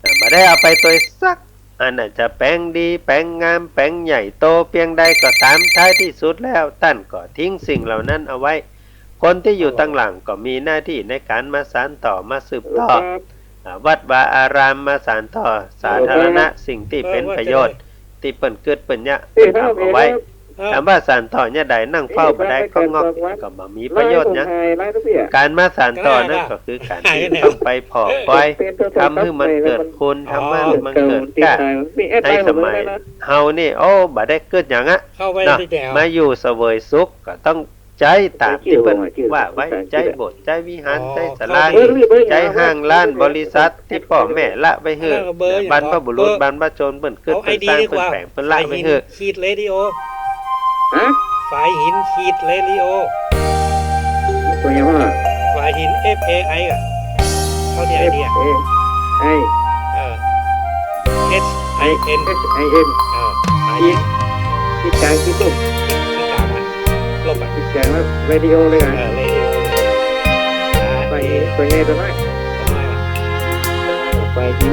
นะ บ่ได้เอาไปตวยสักอัน อาจจะแป๋งดี แป๋งงาม แป๋งใหญ่โตเปียงใดก็ต๋าม ท้ายตี้สุดแล้วต้านก็ทิ้งสิ่งเหล่านั้นเอาไว้ คนตี้อยู่ตังหลังก็มีหน้าตี้ในก๋านมาสานต่อ มาสืบต่อ อ่า วัดวาอาราม มาสานต่อสาธารณะ สิ่งตี้เป๋นประโยชน์ ตี้เปิ้นกึ๊ดเปิ้นเยียะ เปิ้นทำเอาไว้ ถามว่าสานต่อเยียะใด นั่งเฝ้าบ่ได้ ก็งอก ก็บ่มีประโยชน์หยัง ก๋านมาสานต่อนั้นก็คือก๋านตี้ต้องไปผ่อปอย ทำหื้อมันเกิดคุณ ทำหื้อมันเกิดกล้า ในสมัยเฮานี่ โอ้ บ่ได้กึ๊ดหยังอะ เนาะ มาอยู่เสวยสุขก็ต้อง จ ใจ๊ต๋ามตี้เปิ้นว่าไว้ ใจ๊โบสถ์ ใจ๊วิหาร ใจ๊ศาลา ใจ๊ห้างร้านบริษัทตี้ป้อแม่ละไว้หื้อ บรรพบุรุษบรรพชนเปิ้นกึ๊ดเปิ้นสร้างเปิ้นแป๋งเปิ้นละไว้หื้อ ขีดเรดิโอ ฮะ ฝายหินขีดเรดิโอ ตั๋วหยังวะ ฝายหิน เอฟ เอ ไอ อ่ะ เขาเนี่ย ไอ เดีย เอฟ เอ ไอ เออ เอช ไอ เอ็น เอช ไอ เอ็น เออ ขีด ขีดกลางขีดลบ ขีดกลางอ่ะ ลบอ่ะ ขีดกลางแล้วเรดิโอเลยอ่ะ เออ เรดิโอ อ่า ไป ตั๋วใหญ่ตั๋วน้อย ตั๋วน้อยอ่ะ ไปที่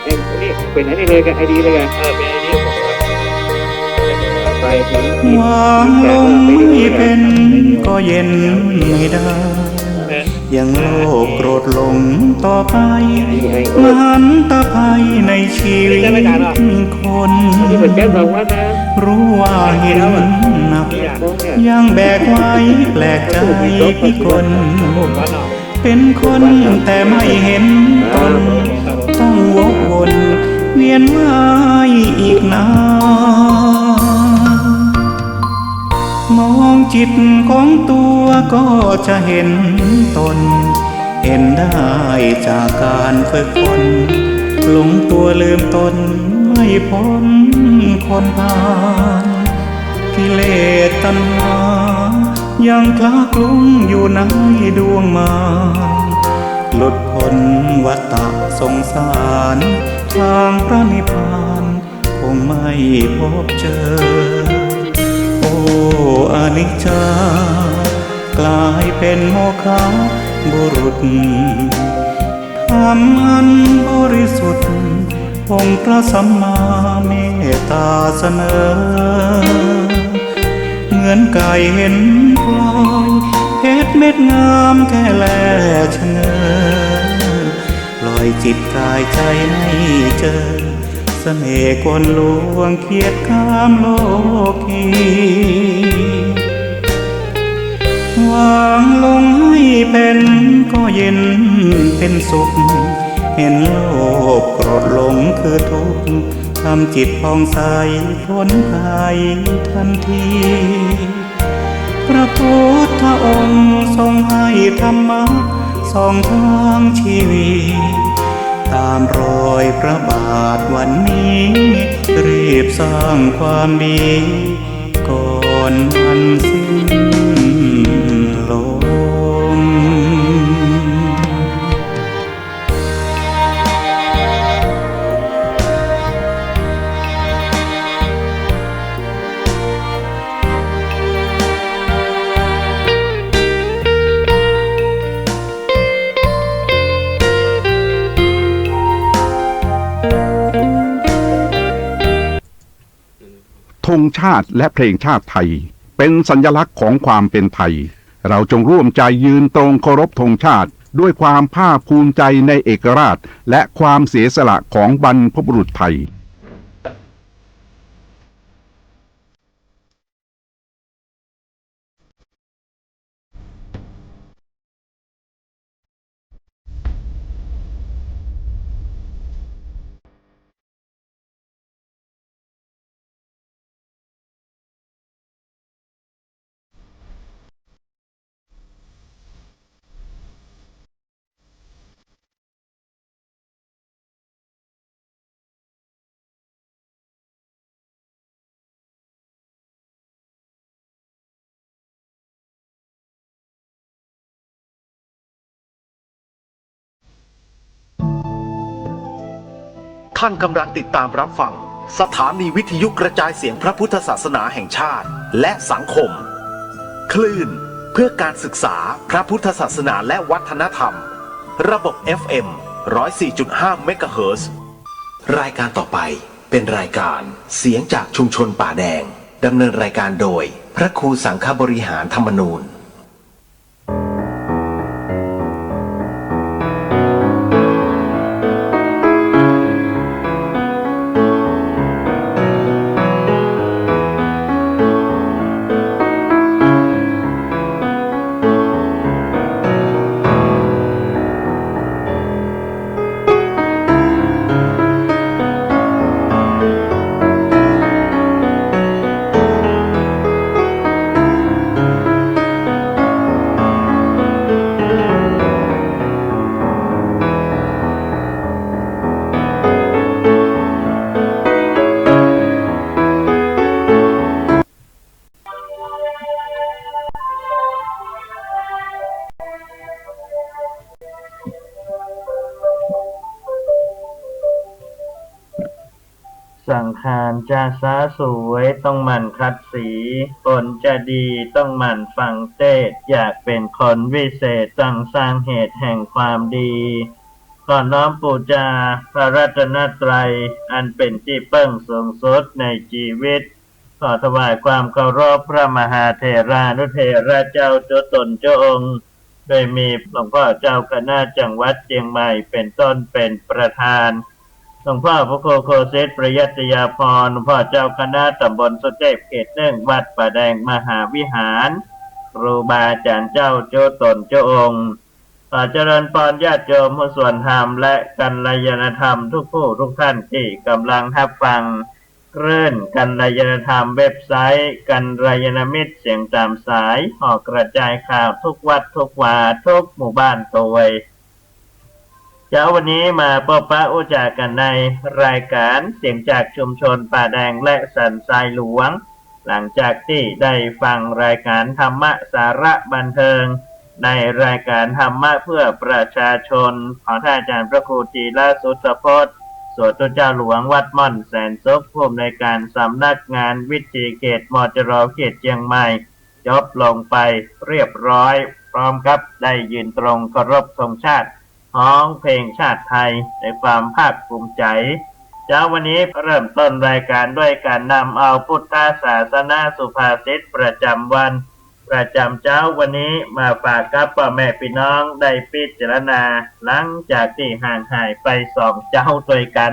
เอ็ม นี่เป๋นอันนี้เลยกับไอดีเลยอ่ะ เออ เป๋นไอดีของผมครับ ไปที่ วางลงไม่เป๋นก็เย็นไม่ได้ เออ ยังโลภโกรธหลงต่อไป มหันตภัยในชีวิตคน นี่เหมือนแก้วสองวัดนะ รู้ว่าหินหนัก ยังแบกไว้แปลกใจพิกล ผมวัดเนาะ เป๋นคนแต่ไม่เห็นตน ต้องวกวนเวียนว่ายอีกนาน มองจิตของตัวก็จะเห็นตน เห็นได้จากการฝึกฝน หลงตัวลืมตนไม่พ้นคนพาล กิเลสตัณหายังคละคลุ้งอยู่ในดวงมาร หลุดพ้นวัฏฏะสงสาร ทางพระนิพพานคงไม่พบเจอ โอ้อนิจจา กลายเป็นโมฆะบุรุษ ธรรมอันบริสุทธิ์ องค์พระสัมมาเมตตาเสนอ เหมือนไก่เห็นพลอย เพชรเม็ดงามแค่แลชะเง้อ ปล่อยจิตกายใจให้เจอ เสน่ห์กลลวงเขียดคามโลกี วางลงให้เป๋นก็เย็นเป๋นสุข เห็นโลภโกรธหลงคือทุกข์ ทำจิตผ่องใสพ้นภัยทันที พระพุทธองค์ทรงให้ธรรมะส่องทางชีวิต ตามรอยพระบาทวันนี้ รีบสร้างความดี ก่อนมันสิ้นลม ธงชาติและเพลงชาติไทย เป็นสัญลักษณ์ของความเป็นไทย เราจงร่วมใจยืนตรงเคารพธงชาติ ด้วยความภาคภูมิใจในเอกราช และความเสียสละของบรรพบุรุษไทยท่านกำลังติดตามรับฟังสถานีวิทยุกระจายเสียงพระพุทธศาสนาแห่งชาติและสังคม คลื่นเพื่อการศึกษาพระพุทธศาสนาและวัฒนธรรม ระบบ เอฟ เอ็ม ร้อยสี่จุดห้า เมกะเฮิรตซ์ รายการต่อไปเป็นรายการเสียงจากชุมชนป่าแดง ดำเนินรายการโดยพระครูสังฆบริหารธรรมนูญ จะสาวสวยต้องหมั่นขัดสี ผลจะดีต้องหมั่นฟังเตสน์ อยากเป๋นคนวิเศษต้องสร้างเหตุแห่งความดี ขอน้อมปู๋จาพระรัตนตรัย อันเป๋นตี้เปิ้งสูงสุดในจีวิต ขอถวายความเคารพพระมหาเถรานุเถระเจ้าจุ๊ตนจุ๊องค์ โดยมีหลวงพ่อเจ้าคณะจังหวัดเจียงใหม่เป๋นต้นเป๋นประธาน หลวงพ่อพระครูโคสิทธิ์ประยัตยาภรณ์ หลวงพ่อเจ้าคณะตำบลสุเทพเขตหนึ่ง วัดป่าแดงมหาวิหาร ครูบาอาจ๋ารย์เจ้าจุ๊ตนจุ๊องค์ ขอเจริญพรญาติโยมผู้สวนธรรมและกัลยาณธรรมทุกผู้ทุกท่านตี้ก่ำลังฮับฟังคลื่นกัลยาณธรรม เว็บไซต์กัลยาณมิตรเสียงต๋ามสาย ออกกระจายข่าวทุกวัดทุกวา ทุกหมู่บ้านโตย เจ๊าวันนี้มาปบปะอู้จ๋ากั๋นในรายก๋านเสียงจากชุมชนป่าแดงและสันทรายหลวง หลังจากตี้ได้ฟังรายก๋านธรรมะสาระบันเทิง ในรายก๋านธรรมะเพื่อประชาชนของท่านอาจ๋ารย์พระครูธีระสุทธพจน์ สวดตุเจ้าหลวงวัดม่อนแสนสุข ผู้อำนวยก๋านสำนักงานวิถีเขต มจร เขตเจียงใหม่ จบลงไปเรียบร้อย พร้อมกับได้ยืนตรงเคารพธงชาติ ฮ้องเพลงชาติไทยในความภาคภูมิใจ๋ เจ๊าวันนี้เริ่มต้นรายก๋านด้วยก๋านนำเอาพุทธศาสนสุภาษิตประจ๋ำวัน ประจ๋ำเจ๊าวันนี้มาฝากกับป้อแม่ปี้น้องได้พิจารณา หลังจากตี้ห่างหายไปสองเจ๊าตวยกั๋น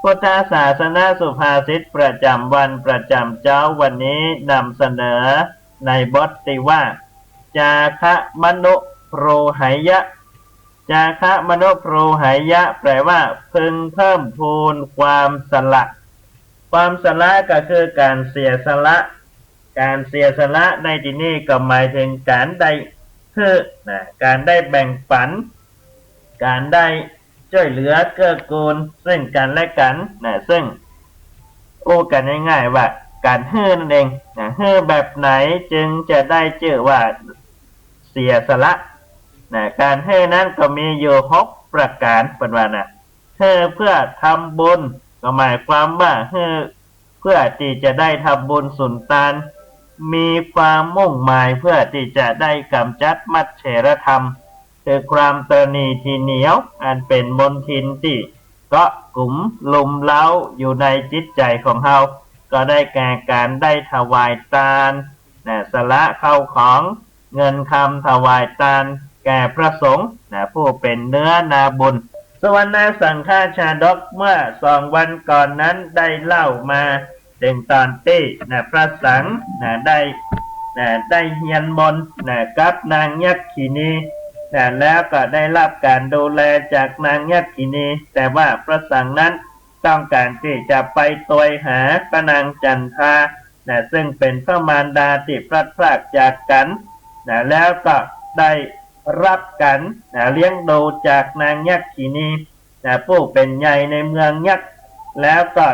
พุทธศาสนสุภาษิตประจ๋ำวันประจ๋ำเจ๊าวันนี้นำเสนอในบทตี้ว่า จาคะมนุโพรหะยะ จาคะมนุโพรหะยะ แปลว่าพึงเพิ่มพูนความสละ ความสละก็คือก๋านเสียสละ ก๋านเสียสละในตี้นี้ก็หมายเถิงก๋านได้หื้อนะ ก๋านได้แบ่งปั๋น ก๋านได้จ้วยเหลือเกื้อกูลซึ่งกั๋นและกั๋นนะ ซึ่งอู้กั๋นง่ายๆว่าก๋านหื้อนั่นเองนะ หื้อแบบไหนจึงจะได้จื้อว่าเสียสละนะ ก๋านหื้อนั้นก็มีอยู่หกประก๋าน เปิ้นว่านะ หื้อเพื่อทำบุญ ก็หมายความว่าหื้อเพื่อตี้จะได้ทำบุญสุนตาน มีความมุ่งหมายเพื่อตี้จะได้ก๋ำจัดมัจเฉรธรรม คือความตระหนี่ถี่เหนียว อันเป๋นมลทินตี้เกาะกุ๋มลุมเร้าอยู่ในจิตใจ๋ของเฮา ก็ได้แก่ก๋านได้ถวายตานนะ สละข้าวของ เงินคำถวายตานแก่พระสงฆ์นะ ผู้เป๋นเนื้อนาบุญ สุวรรณสังฆชาดกเมื่อสองวันก่อนนั้นได้เล่ามาเถิงต๋อนตี้นะ พระสังฆ์นะ ได้นะ ได้เฮียนมนต์นะ กับนางยักขินีนะ แล้วก็ได้ฮับก๋านดูแลจากนางยักขินี แต่ว่าพระสังฆ์นั้นต้องก๋านตี้จะไปตวยหาพระนางจันทา นะ ซึ่งเป๋นพระมารดาตี้พลัดพรากจากกั๋นนะ แล้วก็ได้ฮับก๋านนะ เลี้ยงดูจากนางยักขินีนะ ผู้เป๋นใหญ่ในเมืองยักษ์ แล้วก็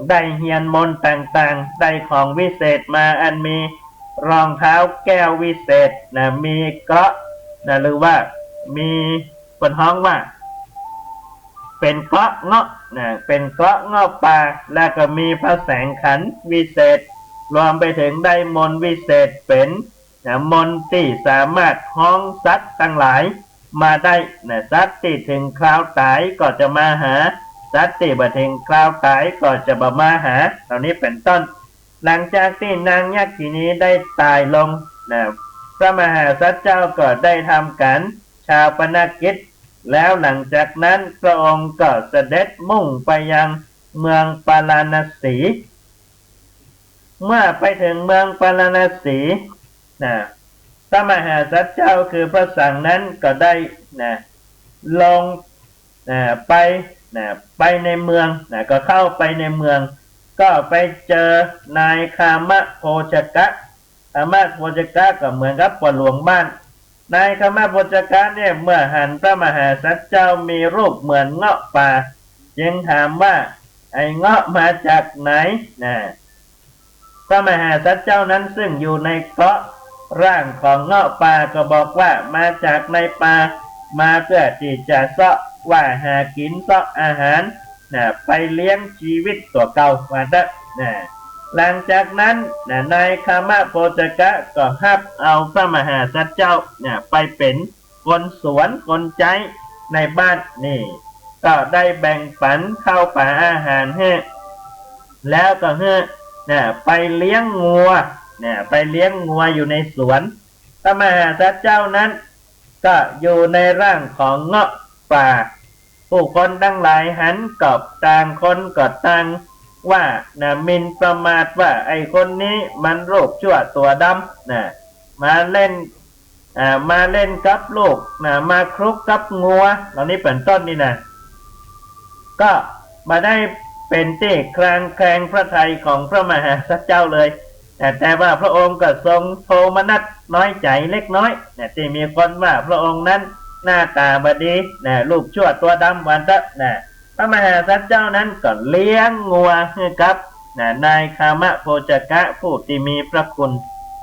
ได้เฮียนมนต์ต่างๆ ได้ของวิเศษมา อันมีรองเท้าแก้ววิเศษนะ มีเกราะห์นะ หรือว่ามี เปิ้นฮ้องว่า เป๋นเกราะห์เงาะนะ เป๋นเกราะห์เงาะป่า แล้วก็มีพระแสงขันวิเศษ รวมไปเถิงได้มนต์วิเศษเป๋นนะ มนต์ตี้สามารถฮ้องสัตว์ตังหลายมาได้นะ สัตว์ตี้เถิงคราวต๋ายก็จะมาหา สัตว์ตี้บ่เถิงคราวต๋ายก็จะบ่มาหา เหล่านี้เป๋นต้น หลังจากตี้นางยักขินีได้ต๋ายลงนะ พระมหาสัตว์เจ้าก็ได้ทำก๋านฌาปนกิจ แล้วหลังจากนั้นพระองค์ก็เสด็จมุ่งไปยังเมืองปาราณสี เมื่อไปเถิงเมืองปาราณสีนะ พระมหาสัตว์เจ้าคือพระสังฆ์นั้นก็ได้นะ ลงนะ ไปนะ ไปในเมืองนะ ก็เข้าไปในเมือง ก็ไปเจอนายคามโภชกะ คามโภชกะก็เหมือนกับป้อหลวงบ้าน นายคามโภชกะเนี่ย เมื่อหันพระมหาสัตว์เจ้ามีรูปเหมือนเงาะป่า จึงถามว่า ไอ้เงาะมาจากไหนนะ พระมหาสัตว์เจ้านั้นซึ่งอยู่ในเกราะห์ร่างของเงาะป่าก็บอกว่า มาจากในป่า มาเพื่อตี้จะเซาะว่าหากิ๋น เซาะอาหาร นะ ไปเลี้ยงจีวิตตั๋วเก่า ว่าเต๊อะ นะ หลังจากนั้น นะ นายคามโภชกะก็ฮับเอาพระมหาสัตว์เจ้า นะ ไปเป๋นคนสวนคนใจ๊ในบ้านนี่ ก็ได้แบ่งปั๋นข้าวป๋าอาหารหื้อ แล้วก็หื้อ นะ ไปเลี้ยงงัว นะ ไปเลี้ยงงัวอยู่ในสวน พระมหาสัตว์เจ้านั้น ก็อยู่ในร่างของเงาะป่า ผู้คนตังหลายหันก็ต่างคนก็ต่างว่า นะ หมิ่นประมาทว่า ไอ้คนนี้มันรูปชั่วตั๋วดำ นะ มาเล่น อ่า มาเล่นกับลูก นะ มาคลุกกับงัว เหล่านี้เป๋นต้นนี่นะ ก็บ่ได้เป๋นตี้คลางแคลงพระทัยของพระมหาสัตว์เจ้าเลย แต่ แต่ว่าพระองค์ก็ทรงโทมนัสน้อยใจ๋เล็กน้อย นะ ตี้มีคนว่าพระองค์นั้นหน้าต๋าบ่ดี นะ รูปชั่วตั๋วดำ ว่าเต๊อะ นะ พระมหาสัตว์เจ้านั้นก็เลี้ยงงัวหื้อกับ นะ นายคามโภชกะผู้ตี้มีพระคุณ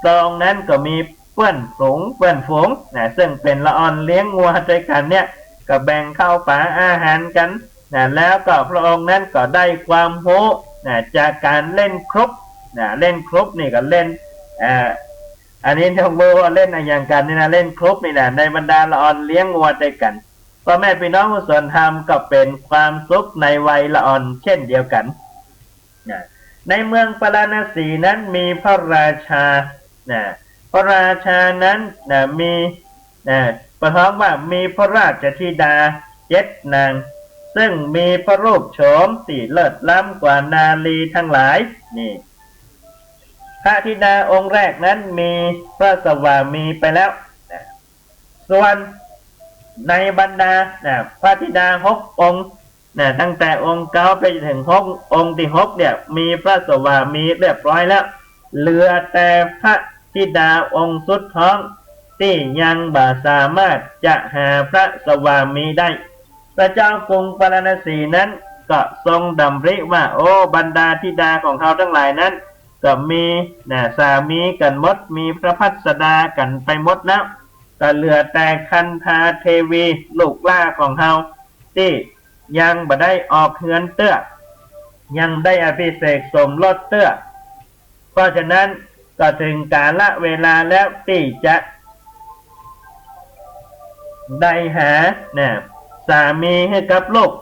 พระองค์นั้นก็มีเปื้อนฝูง เปื้อนฝูง นะ ซึ่งเป๋นละอ่อนเลี้ยงงัวตวยกั๋นเนี่ย ก็แบ่งข้าวป๋าอาหารกั๋น นะ แล้วก็พระองค์นั้นก็ได้ความฮู้ นะ จากก๋านเล่นคลุก นะ เล่นคลุกนี่ก็เล่น อ่า อันนี้ต้องรู้ว่าเล่นอะหยังกั๋นนี่นะ เล่นคลุกนี่นะ ในบรรดาละอ่อนเลี้ยงงัวตวยกั๋น ป้อแม่ปี้น้องผู้สนธรรม ก็เป๋นความสุขในวัยละอ่อนเช่นเดียวกั๋น นะ ในเมืองปาราณสีนั้นมีพระราชา นะ พระราชานั้น นะ มี นะ ประท้วงว่ามีพระราชธิดาเจ็ดนาง ซึ่งมีพระรูปโฉมตี้เลิศล้ำกว่านารีตังหลาย นี่ พระธิดาองค์แรกนั้นมีพระสวามีไปแล้ว นะ ส่วนในบรรดา นะ พระธิดาหกองค์ นะ ตั้งแต่องค์เก๊าไปเถิงหก องค์ตี้หกเนี่ย มีพระสวามีเรียบร้อยแล้ว เหลือแต่พระธิดาองค์สุดท้อง ตี้ยังบ่สามารถจะหาพระสวามีได้ พระเจ้ากรุงปาราณสีนั้นก็ทรงดำริว่า โอ้ บรรดาธิดาของเฮาตังหลายนั้น ก็มี นะ สามีกั๋นหมด มีพระพัสดากั๋นไปหมดแล้ว ก็เหลือแต่คันธาเทวี ลูกหล้าของเฮา ตี้ยังบ่ได้ออกเฮือนเตื้อ ยังได้อภิเษกสมรสเตื้อ เพราะฉะนั้นก็เถิงกาละเวลาแล้วตี้จะได้หา นะ สามีหื้อกับลูก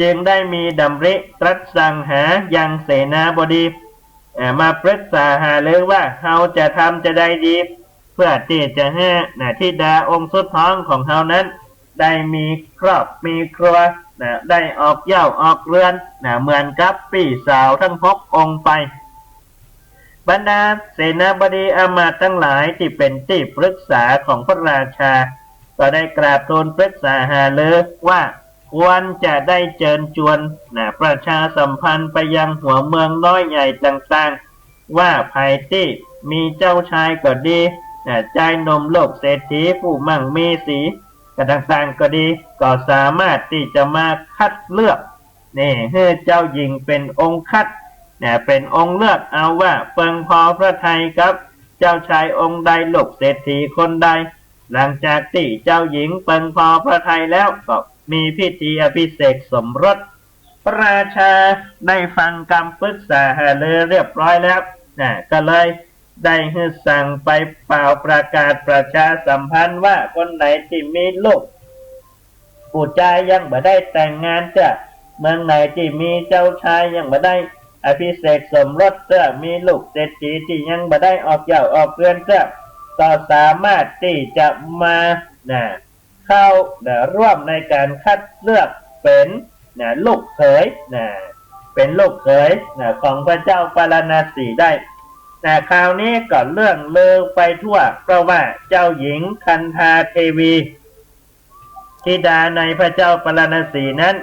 จึงได้มีดำริตรัสสั่งหายังเสนาบดี อ่า มาปรึกษาหารือว่า เฮาจะทำจาใดดี เพื่อตี้จะหื้อ นะ ธิดาองค์สุดท้องของเฮานั้น ได้มีครอบมีครัว นะ ได้ออกเหย้าออกเรือน นะ เหมือนกับปี้สาวตังหกองค์ไป บรรดาเสนาบดีอำมาตย์ตังหลายตี้เป๋นตี้ปรึกษาของพระราชา ก็ได้กราบทูลปรึกษาหารือว่า ควรจะได้เจิญจวน นะ ประชาสัมพันธ์ไปยังหัวเมืองน้อยใหญ่ต่างๆ ว่าใผตี้มีเจ้าชายก็ดี นะ จายหนุ่มลูกเศรษฐีผู้มั่งมีสี ก็ต่างๆ ก็ดี ก็สามารถตี้จะมาคัดเลือก นี่ หื้อเจ้าหญิงเป๋นองค์คัด นะ เป๋นองค์เลือกเอาว่าเปิงพอพระทัยกับเจ้าชายองค์ใด ลูกเศรษฐีคนใด หลังจากตี้เจ้าหญิงเปิงพอพระทัยแล้ว ก็มีพิธีอภิเษกสมรส พระราชาได้ฟังกำปรึกษาหารือเรียบร้อยแล้ว นะ ก็เลยได้หื้อสั่งไปเป่าประกาศประชาสัมพันธ์ว่า คนไหนตี้มีลูก ผู้จายยังบ่ได้แต่งงานเตื้อ เมืองไหนตี้มีเจ้าชายยังบ่ได้อภิเษกสมรสเตื้อ มีลูกเศรษฐีตี้ยังบ่ได้ออกเหย้าออกเรือนเตื้อ ก็สามารถตี้จะมา นะ เข้า นะ ร่วมในก๋านคัดเลือกเป๋น นะ ลูกเขย นะ เป๋นลูกเขย นะ ของพระเจ้าปาราณสีได้ นะ คราวนี้ก็เลื่องลือไปทั่ว เพราะว่าเจ้าหญิงคันธาเทวี ธิดาในพระเจ้าปาราณสีนั้น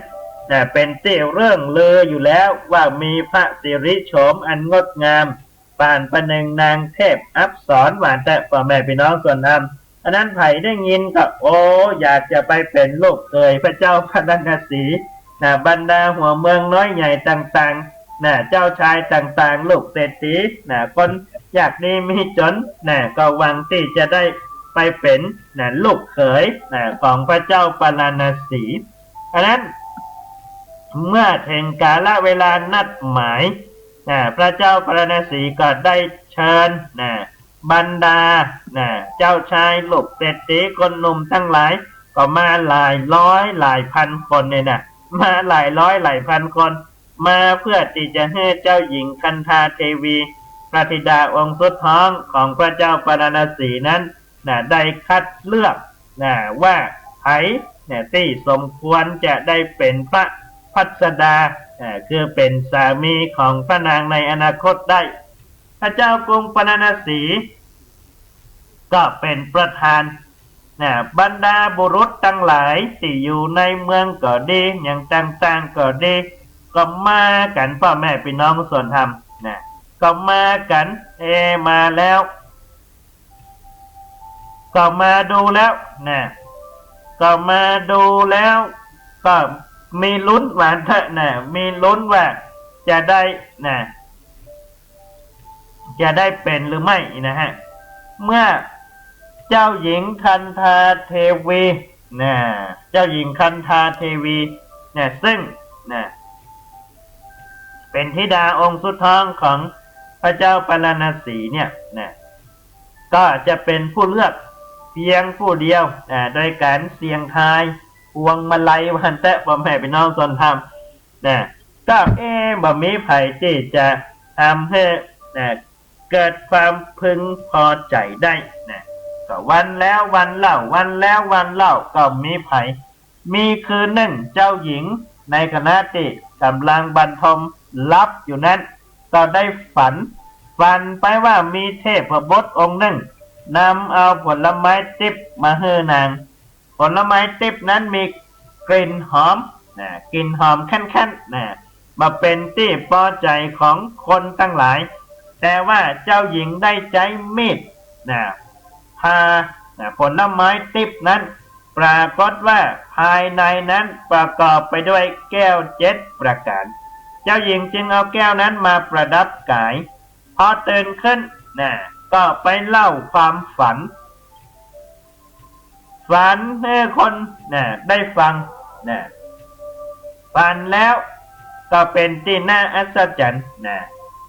นะ เป๋นตี้เลื่องลืออยู่แล้วว่ามีพระสิริโฉมอันงดงาม ปานประหนึ่งนางเทพอัปสร ว่าเต๊อะ ป้อแม่ปี้น้องส่วนธรรม อันนั้นใผได้ยินก็ โอ้ อยากจะไปเป๋นลูกเขยพระเจ้าปาราณสี นะ บรรดาหัวเมืองน้อยใหญ่ต่างๆ นะ เจ้าชายต่างๆ ลูกเศรษฐี นะ คนยากดีมีจน นะ ก็หวังตี้จะได้ไปเป๋น นะ ลูกเขย นะ ของพระเจ้าปาราณสี อันนั้น พ เมื่อเถิงกาลเวลานัดหมาย นะ พระเจ้าปาราณสีก็ได้เชิญ นะ บรรดา นะ เจ้าชายลูกเศรษฐีคนหนุ่มตังหลาย ก็มาหลายร้อยหลายพันคนเนี่ยนะ มาหลายร้อยหลายพันคน มาเพื่อตี้จะหื้อเจ้าหญิงคันธาเทวี พระธิดาองค์สุดท้องของพระเจ้าปาราณสีนั้น นะ ได้คัดเลือก นะ ว่าใผ นะ ตี้สมควรจะได้เป๋นพระพัสดา นะ คือเป๋นสามีของพระนางในอนาคตได้ พระเจ้ากรุงปาราณสีก็เป๋นประธาน นะ บรรดาบุรุษตังหลายตี้อยู่ในเมืองก็ดี อย่างต่างๆก็ดี ก็มากั๋น ป้อแม่ปี้น้องส่วนธรรม นะ ก็มากั๋น เอ มาแล้ว ก็มาดูแล้ว นะ ก็มาดูแล้ว ก็มีลุ้นว่าเถอะ นะ มีลุ้นว่าจะได้ นะ จะได้เป๋นหรือไม่นะฮะ เมื่อเจ้าหญิงคันธาเทวี นะ เจ้าหญิงคันธาเทวี นะ ซึ่ง นะ เป๋นธิดาองค์สุดท้องของพระเจ้าปาราณสีเนี่ย นะ ก็จะเป๋นผู้เลือกเพียงผู้เดียว นะ โดยก๋านเสี่ยงทายพวงมาลัยว่าหั้นเถอะ ป้อแม่ปี้น้องส่วนธรรม นะ ก็ เอ๊ะ บ่มีใผตี้จะทำหื้อ นะ เกิดความพึงพอใจ๋ได้ นะ ก็วันแล้ววันเล่า วันแล้ววันเล่า ก็มีใผ มีคืนนึ่งเจ้าหญิงในขณะตี้ก่ำลังบรรทมหลับอยู่นั้น ก็ได้ฝัน ฝันไปว่ามีเทพบุตรองค์นึ่งนำเอาผลไม้ติ๊บมาหื้อนาง ผลไม้ติ๊บนั้นมีกลิ่นหอม นะ กลิ่นหอมแค่นๆ นะ บ่เป๋นตี้ปอใจ๋ของคนตังหลาย แต่ว่าเจ้าหญิงได้ใจ๊มีด นะ ผ่า นะ ผลไม้ติ๊บนั้น ปรากฏว่าภายในนั้นประกอบไปด้วยแก้วเจ็ดประก๋าน เจ้าหญิงจึงเอาแก้วนั้นมาประดับก๋าย พอตื่นขึ้น นะ ก็ไปเล่าความฝัน ฝันหื้อคน นะ ได้ฟัง นะ ฝันแล้วก็เป๋นตี้น่าอัศจรรย์ นะ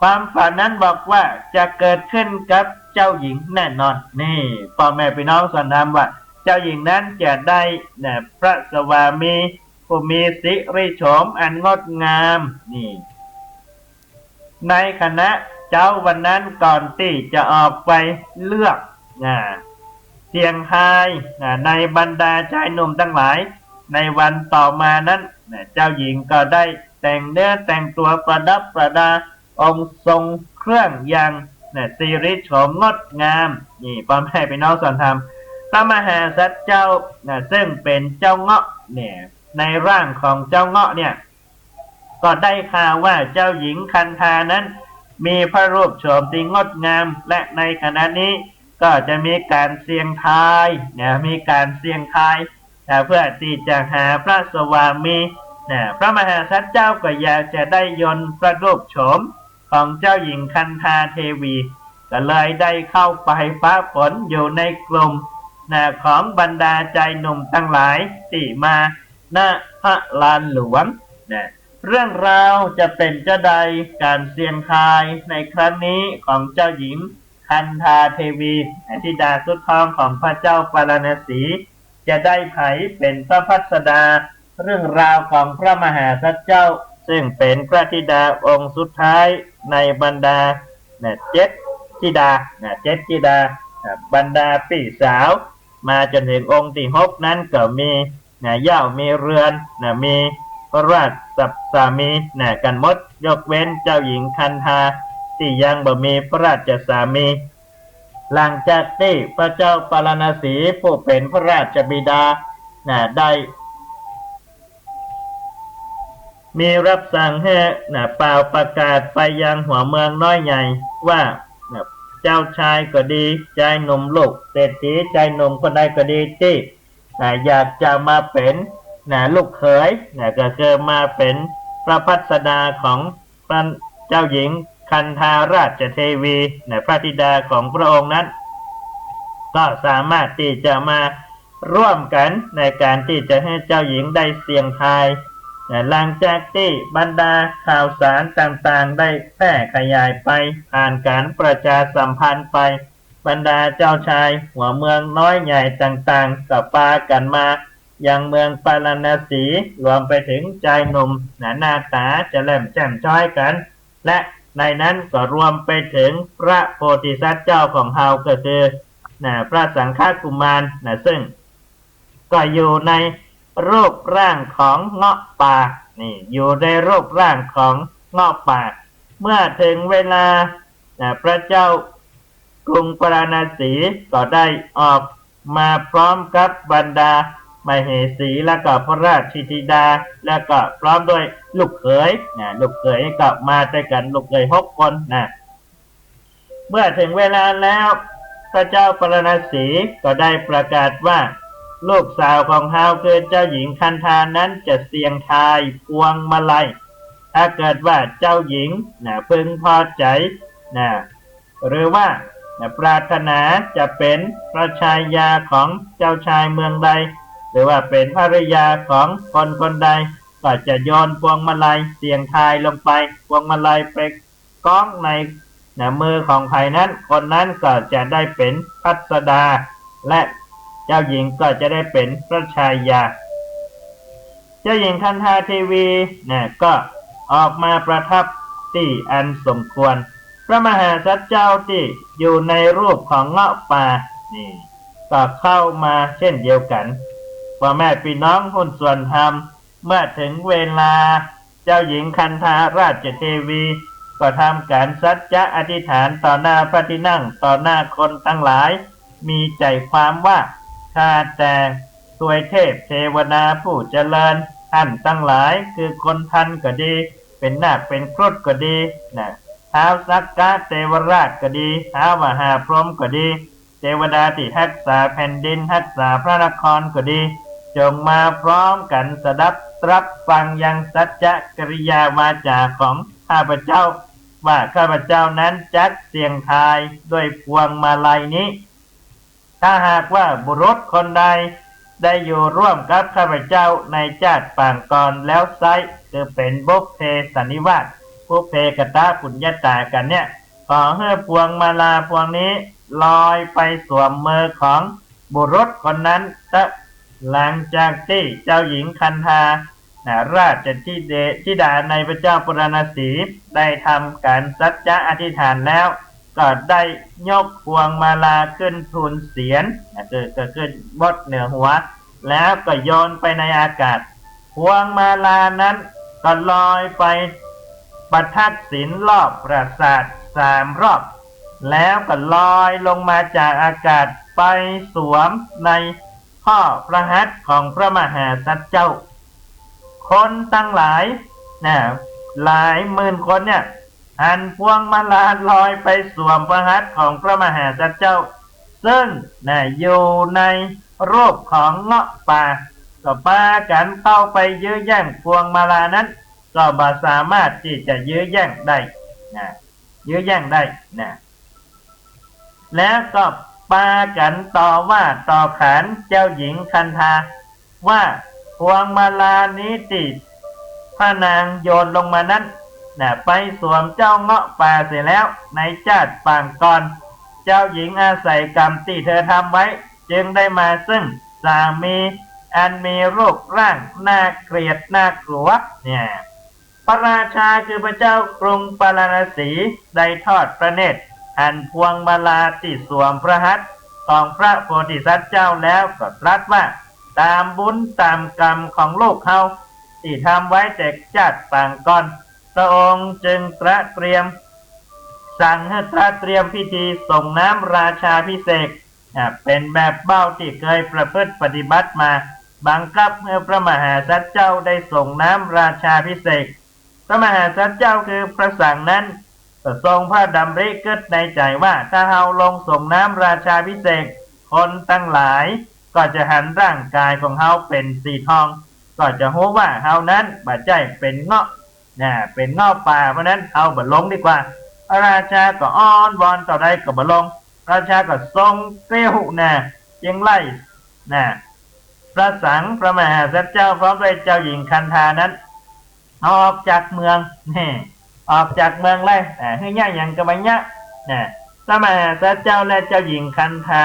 ความฝันนั้นบอกว่าจะเกิดขึ้นกับเจ้าหญิงแน่นอน นี่ ป้อแม่ปี้น้องส่วนธรรม ว่าเจ้าหญิงนั้นจะได้ นะ พระสวามีผู้มีสิริโฉมอันงดงาม นี่ ในขณะเจ๊าวันนั้นก่อนตี้จะออกไปเลือก นะ เสี่ยงทาย นะ ในบรรดาจายหนุ่มตังหลาย ในวันต่อมานั้น นะ เจ้าหญิงก็ได้แต่งเนื้อแต่งตั๋วประดับประดา องค์ทรงเครื่องอย่าง นะ สิริโฉมงดงาม นี่ ป้อแม่ปี้น้องส่วนธรรม พระมหาสัตว์เจ้า นะ ซึ่งเป๋นเจ้าเงาะเนี่ย ในร่างของเจ้าเงาะเนี่ย ก็ได้ข่าวว่าเจ้าหญิงคันธานั้นมีพระรูปโฉมตี้งดงาม และในขณะนี้ก็จะมีก๋านเสี่ยงทาย นะ มีก๋านเสี่ยงทาย นะ เพื่อตี้จะหาพระสวามี นะ พระมหาสัตว์เจ้าก็อยากจะได้ยนต์พระรูปโฉมของเจ้าหญิงคันธาเทวี ก็เลยได้เข้าไปปะปนอยู่ในกลุ่ม นะ ของบรรดาจายหนุ่มตังหลายตี้มา ณ พระลานหลวง นะ เรื่องราวจะเป๋นจาใด ก๋านเสี่ยงทายในครั้งนี้ของเจ้าหญิงคันธาเทวี ธิดาสุดท้องของพระเจ้าปาราณสี จะได้ใผเป๋นพระพัสดา เรื่องราวของพระมหาสัตว์เจ้า ซึ่งเป๋นพระธิดาองค์สุดท้ายในบรรดา นะ เจ็ดธิดา นะ เจ็ดธิดา นะ บรรดาปี้สาว มาจนเถิงองค์ตี้หกนั้นก็มี นะ เหย้ามีเรือน นะ มีพระราชสามี นะ กั๋นหมด ยกเว้นเจ้าหญิงคันธาตี้ยังบ่มีพระราชสามี หลังจากตี้พระเจ้าปาราณสีผู้เป๋นพระราชบิดา นะ ได้ มีรับสั่งหื้อ นะ เป่าประกาศไปยังหัวเมืองน้อยใหญ่ว่า นะ เจ้าชายก็ดี จายหนุ่มลูกเศรษฐี จายหนุ่มคนใดก็ดีตี้ นะ อยากจะมาเป๋น นะ ลูกเขย นะ ก็คือมาเป๋นพระพัสดาของพระเจ้าหญิงคันธาราชเทวี นะ พระธิดาของพระองค์นั้น ก็สามารถตี้จะมาร่วมกั๋นในก๋านตี้จะหื้อเจ้าหญิงได้เสี่ยงทาย หลังจากตี้บรรดาข่าวสารต่างๆ ได้แพร่ขยายไป ผ่านก๋านประชาสัมพันธ์ไป บรรดาเจ้าชายหัวเมืองน้อยใหญ่ต่างๆ ก็ปากั๋นมายังเมืองปาราณสี รวมไปเถิงจายหนุ่ม หน้าต๋าจะแหล่มแจ่มจ๊อยกั๋น และในนั้นก็รวมไปเถิงพระโพธิสัตว์เจ้าของเฮาก็คือ นะ พระสังฆกุมาร นะ ซึ่งก็อยู่ในรูปร่างของเงาะป่า นี่ อยู่ในรูปร่างของเงาะป่า เมื่อเถิงเวลา นะ พระเจ้ากรุงปาราณสีก็ได้ออกมาพร้อมกับบรรดามเหสี แล้วก็พระราชธิดา แล้วก็พร้อมด้วยลูกเขย นะ ลูกเขยก็มาตวยกั๋น ลูกเขยหกคน นะ เมื่อเถิงเวลาแล้ว พระเจ้าปาราณสีก็ได้ประกาศว่า ลูกสาวของเฮาคือเจ้าหญิงคันธานั้นจะเสี่ยงทายพวงมาลัย ถ้าเกิดว่าเจ้าหญิง นะ พึงพอใจ๋ นะ หรือว่า นะ ปรารถนาจะเป๋นพระชายาของเจ้าชายเมืองใด หรือว่าเป๋นภริยาของคนคนใด ก็จะโยนพวงมาลัยเสี่ยงทายลงไป พวงมาลัยไป ก๊องใน นะ มือของใผนั้น คนนั้นก็จะได้เป๋นพัสดา และเจ้าหญิงก็จะได้เป๋นพระชายา เจ้าหญิงคันธาเทวี นะ ก็ออกมาประทับตี้อันสมควร พระมหาสัตว์เจ้าตี้อยู่ในรูปของเงาะป่า นี่ ก็เข้ามาเช่นเดียวกั๋น พ่อแม่ปี้น้องหุ้นส่วนธรรม เมื่อเถิงเวลา เจ้าหญิงคันธาราชเทวี ก็ทำก๋านสัจจะอธิษฐานต่อหน้าพระที่นั่ง ต่อหน้าคนตังหลาย มีใจ๋ความว่า ข้าแต่ทวยเทพเทวดาผู้เจริญ ต้านตังหลายคือคนทันก็ดี เป๋นนาคเป๋นครุฑก็ดี นะ ท้าวสักกะเทวราชก็ดี ท้าวมหาพรหมก็ดี เทวดาตี้ฮักษาแผ่นดิน ฮักษาพระนครก็ดี จงมาพร้อมกั๋นสดับตรับฟังยังสัจจะกิริยาวาจาของข้าพเจ้า ว่าข้าพเจ้านั้นจักเสี่ยงทายด้วยพวงมาลัยนี้ ถ้าหากว่าบุรุษคนใดได้อยู่ร่วมกับข้าพเจ้าในจาติปางก่อนแล้วไซร้ คือเป๋นบุพเพสันนิวาส ปุพเพกตปุญญาตากั๋นเนี่ย ขอหื้อพวงมาลาพวงนี้ลอยไปสวมมือของบุรุษคนนั้นเต๊อะ หลังจากตี้เจ้าหญิงคันธา นะ ราชธิเด ธิดาในพระเจ้าปาราณสีได้ทำก๋านสัจจะอธิษฐานแล้ว ก็ได้ยกพวงมาลาขึ้นทูลเสียร นะ คือ ก็ขึ้นบดเหนือหัว แล้วก็โยนไปในอากาศ พวงมาลานั้นก็ลอยไปประทักษิณรอบปราสาทสามรอบ แล้วก็ลอยลงมาจากอากาศไปสวมในข้อพระหัตถ์ของพระมหาสัตว์เจ้า คนตังหลาย นะ หลายหมื่นคนเนี่ย หันพวงมาลาลอยไปสวมพระหัตถ์ของพระมหาสัตว์เจ้า ซึ่ง นะ อยู่ในรูปของเงาะป่า ก็ปากั๋นเข้าไปยื้อแย่งพวงมาลานั้น ก็บ่สามารถตี้จะยื้อแย่งได้ นะ ยื้อแย่งได้ นะ แล้วก็ปากั๋นต่อว่าต่อขานเจ้าหญิงคันธา ว่าพวงมาลานี้ตี้พระนางโยนลงมานั้น นะ ไปสวมเจ้าเงาะป่าเสียแล้วในจาติปางก่อน เจ้าหญิงอาศัยกรรมตี้เธอทำไว้ จึงได้มาซึ่งสามีอันมีรูปร่างน่าเกลียดน่ากลัว เนี่ย พระราชาคือพระเจ้ากรุงปาราณสีได้ทอดพระเนตรหันพวงมาลาตี้สวมพระหัตถ์ของพระโพธิสัตว์เจ้าแล้วก็ตรัสว่า ต๋ามบุญต๋ามกรรมของลูกเฮาตี้ทำไว้แต่จาติปางก่อน พระองค์จึงตระเตรียม สั่งหื้อตระเตรียมพิธีส่งน้ำราชาภิเษก อ่า เป๋นแบบเบ้าตี้เกยประพฤติปฏิบัติมา บังคับหื้อพระมหาสัตว์เจ้าได้ส่งน้ำราชาภิเษก พระมหาสัตว์เจ้าคือพระสังฆ์นั้น ก็ทรงพระดำริกึ๊ดในใจ๋ว่า ถ้าเฮาลงส่งน้ำราชาภิเษก คนตังหลายก็จะหันร่างก๋ายของเฮาเป๋นสีทอง ก็จะฮู้ว่าเฮานั้นบ่ใจ้เป๋นเงาะ นะ เป๋นเงาะป่า เพราะนั้นเฮาบ่ลงดีกว่า พระราชาก็อ้อนวอนเต้าใดก็บ่ลง พระราชาก็ทรงเกลี้ยว นะ จึงไล่ นะ พระสังฆ์ พระมหาสัตว์เจ้าพร้อมด้วยเจ้าหญิงคันธานั้น ออกจากเมือง แน่ ออกจากเมืองเลย อ่า หื้อเยียะหยังก็บ่เยียะ นะ พระมหาสัตว์เจ้าและเจ้าหญิงคันธา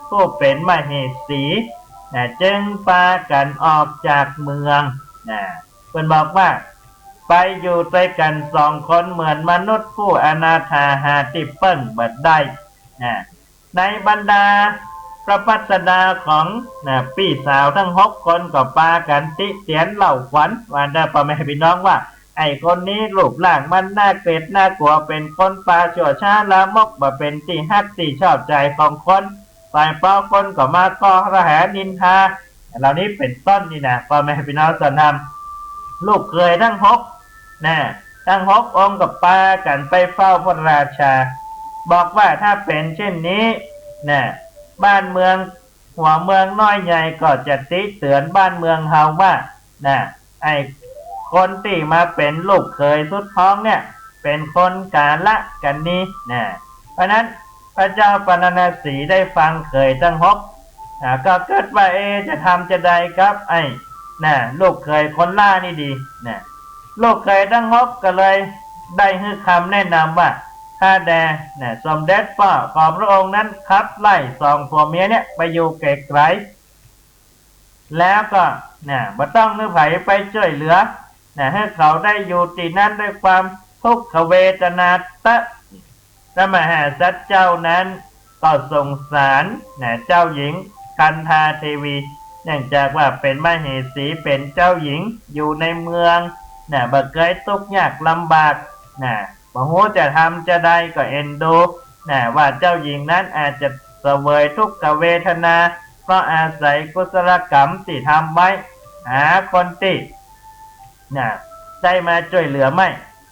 ผู้เป๋นมเหสี นะ จึงปากั๋นออกจากเมือง นะ เปิ้นบอกว่า ไปอยู่ตวยกั๋นสองคนเหมือนมนุษย์ผู้อนาถาหาตี้เปิ้งบ่ได้ นะ ในบรรดาพระปัสดาของ นะ ปี้สาวตึงหกคนก็ปากั๋นติเตียนเล่าขวัญ ว่าเน่อ ป้อแม่ปี้น้องว่า ไอ้คนนี้รูปร่างมันน่าเกลียดน่ากั๋ว เป๋นคนป่าชั่วช้าลามก บ่เป๋นตี้ฮักตี้ชอบใจ๋ของคน ฝ่ายปอคนก็มาก้อระแหนินทา เหล่านี้เป๋นต้นนี่นะ ป้อแม่ปี้น้องส่วนธรรม ลูกเขยตึงหก นะ ตึงหกองค์ก็ปากั๋นไปเฝ้าพระราชา บอกว่าถ้าเป๋นเช่นนี้ นะ บ้านเมือง หัวเมืองน้อยใหญ่ก็จะติเตือนบ้านเมืองเฮาว่า นะ ไอ้คนตี้มาเป๋นลูกเขยสุดท้องเนี่ย เป๋นคนก๋าละกั๋นนี้ นะ เพราะนั้นพระเจ้าปาราณสีได้ฟังเขยตึงหก นะ ก็เกิดว่า เอ จะทำจาใดกับไอ้ นะ ลูกเขยคนหล้านี่ดี นะ ลูกเขยตึงหกก็เลยได้หื้อคำแนะนำว่า ข้าแด่ นะ สมเด็จป้อ ขอพระองค์นั้นขับไล่สองผัวเมียเนี่ยไปอยู่ไกลๆ แล้วก็ นะ บ่ต้องหื้อใผไปจ้วยเหลือ นะ หื้อเขาได้อยู่ตี้นั้นด้วยความทุกขเวทนาเต๊อะ พระมหาสัตว์เจ้านั้นก็สงสาร นะ เจ้าหญิงคันธาเทวี เนื่องจากว่าเป๋นมเหสี เป๋นเจ้าหญิง อยู่ในเมือง นะ บ่เกยตุ๊กข์ยากลำบาก นะ บ่ฮู้จะทำจาใดก็เอ็นดู นะ ว่าเจ้าหญิงนั้นอาจจะเสวยทุกขเวทนา เพราะอาศัยกุศลกรรมตี้ทำไว้ หาคนตี้ นะ ได้มาจ้วยเหลือไม่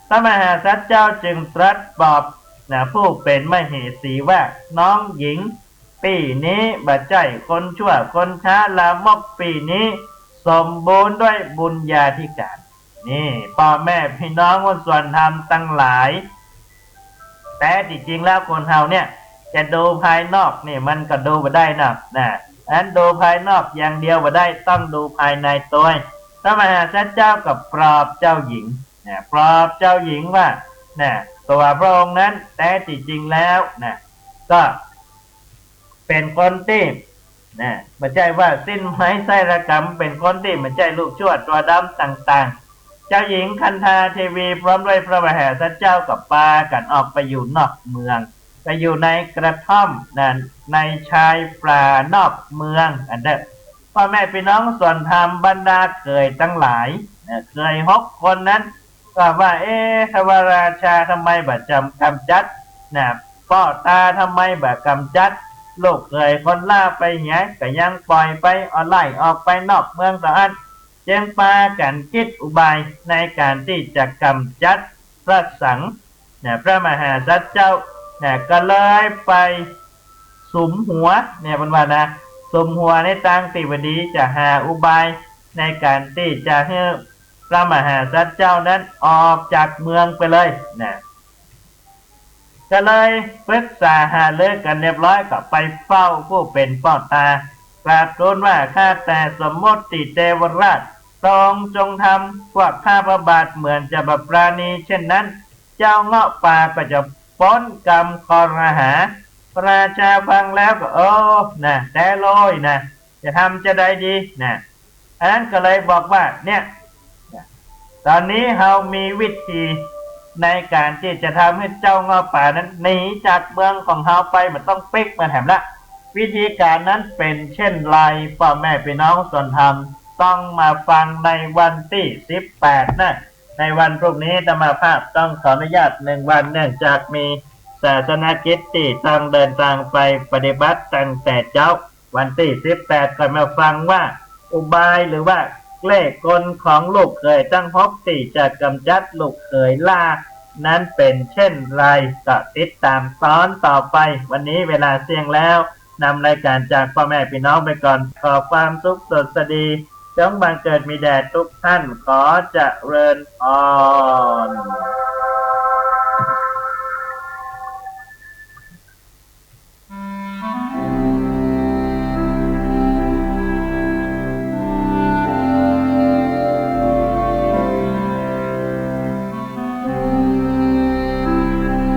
พระมหาสัตว์เจ้าจึงตรัสปลอบ นะ ผู้เป๋นมเหสีว่า น้องหญิงปี้นี้บ่ใจ้คนชั่วคนช้าลามก ปี้นี้สมบูรณ์ด้วยบุญญาธิการ นี่ ป้อแม่ปี้น้องคนส่วนธรรมตังหลาย แต๊ตี้จริงแล้วคนเฮาเนี่ย จะดูภายนอกนี่มันก็ดูบ่ได้เนาะ นะ อันนั้นดูภายนอกอย่างเดียวบ่ได้ ต้องดูภายในตวย พระมหาสัตว์เจ้าก็ปลอบเจ้าหญิง นะ ปลอบเจ้าหญิงว่า นะ ตั๋วพระองค์นั้นแต๊ตี้จริงแล้ว นะ ก็เป๋นคนตี้ นะ บ่ใจ้ว่าสิ้นไม้ไส้ระกำ เป๋นคนตี้บ่ใจ้รูปชั่วตั๋วดำต่างๆ เจ้าหญิงคันธาเทวีพร้อมด้วยพระมหาสัตว์เจ้าก็ปากั๋นออกไปอยู่นอกเมือง ไปอยู่ในกระท่อม นะ ในชายป่านอกเมือง อันเน่อ ป้อแม่ปี้น้องส่วนธรรม บรรดาเขยตังหลาย นะ เขยหกคนนั้น ก็ว่า เอ๊ะ ถ้าว่าราชาทำไมบ่จ๋ำก๋ำจัด นะ ป้อต๋าทำไมบ่ก๋ำจัด ลูกเขยคนหล้าไปเหีย ก็ยังปล่อยไป เอาไล่ออกไปนอกเมืองเต้าอั้น จึงปากั๋นกึ๊ดอุบายในก๋านตี้จะก๋ำจัดพระสังฆ์ นะ พระมหาสัตว์เจ้า นะ ก็เลยไปสุมหัว เนี่ย เปิ้นว่านะ สุมหัวในตางตี้บ่ดี จะหาอุบายในก๋านตี้จะหื้อพระมหาสัตว์เจ้านั้นออกจากเมืองไปเลย นะ ก็เลยปรึกษาหารือกั๋นเรียบร้อย ก็ไปเฝ้าผู้เป๋นป้อต๋า กราบทูลว่า ข้าแต่สมมุติเทวราช พระองค์จงทำพวกข้าพระบาทเหมือนจะบ่ปราณีเช่นนั้น เจ้าเงาะป่าก็จะป๊นกรรมคอรหา พระราชาฟังแล้วก็ โอ้ นะ แต๊โลยนะ จะทำจาใดดี นะ อันนั้นก็เลยบอกว่า เนี่ย ต๋อนนี้เฮามีวิธีในก๋านตี้จะทำหื้อเจ้าเงาะป่านั้นหนีจากเมืองของเฮาไป บ่ต้องปิ๊กมันแหมละ วิธีก๋านนั้นเป๋นเช่นไร ป้อแม่ปี้น้องส่วนธรรม ต้องมาฟังในวันตี้สิบแปดนะ ในวันพรุ่งนี้อาตมาภาพต้องขออนุญาตหนึ่งวัน เนื่องจากมีศาสนกิจตี้ต้องเดินตางไปปฏิบัติตั้งแต่เจ๊า วันตี้สิบแปดค่อยมาฟังว่า อุบายหรือว่าเล่ห์กลของลูกเขยตังหกตี้จะก๋ำจัดลูกเขยหล้านั้นเป๋นเช่นไร ก็ติดต๋ามต๋อนต่อไป วันนี้เวลาเสี้ยงแล้ว นำรายก๋านจากป้อแม่ปี้น้องไปก่อน ขอความสุขสวัสดี จงบังเกิดมีแด่ทุกท่าน ขอเจริญพร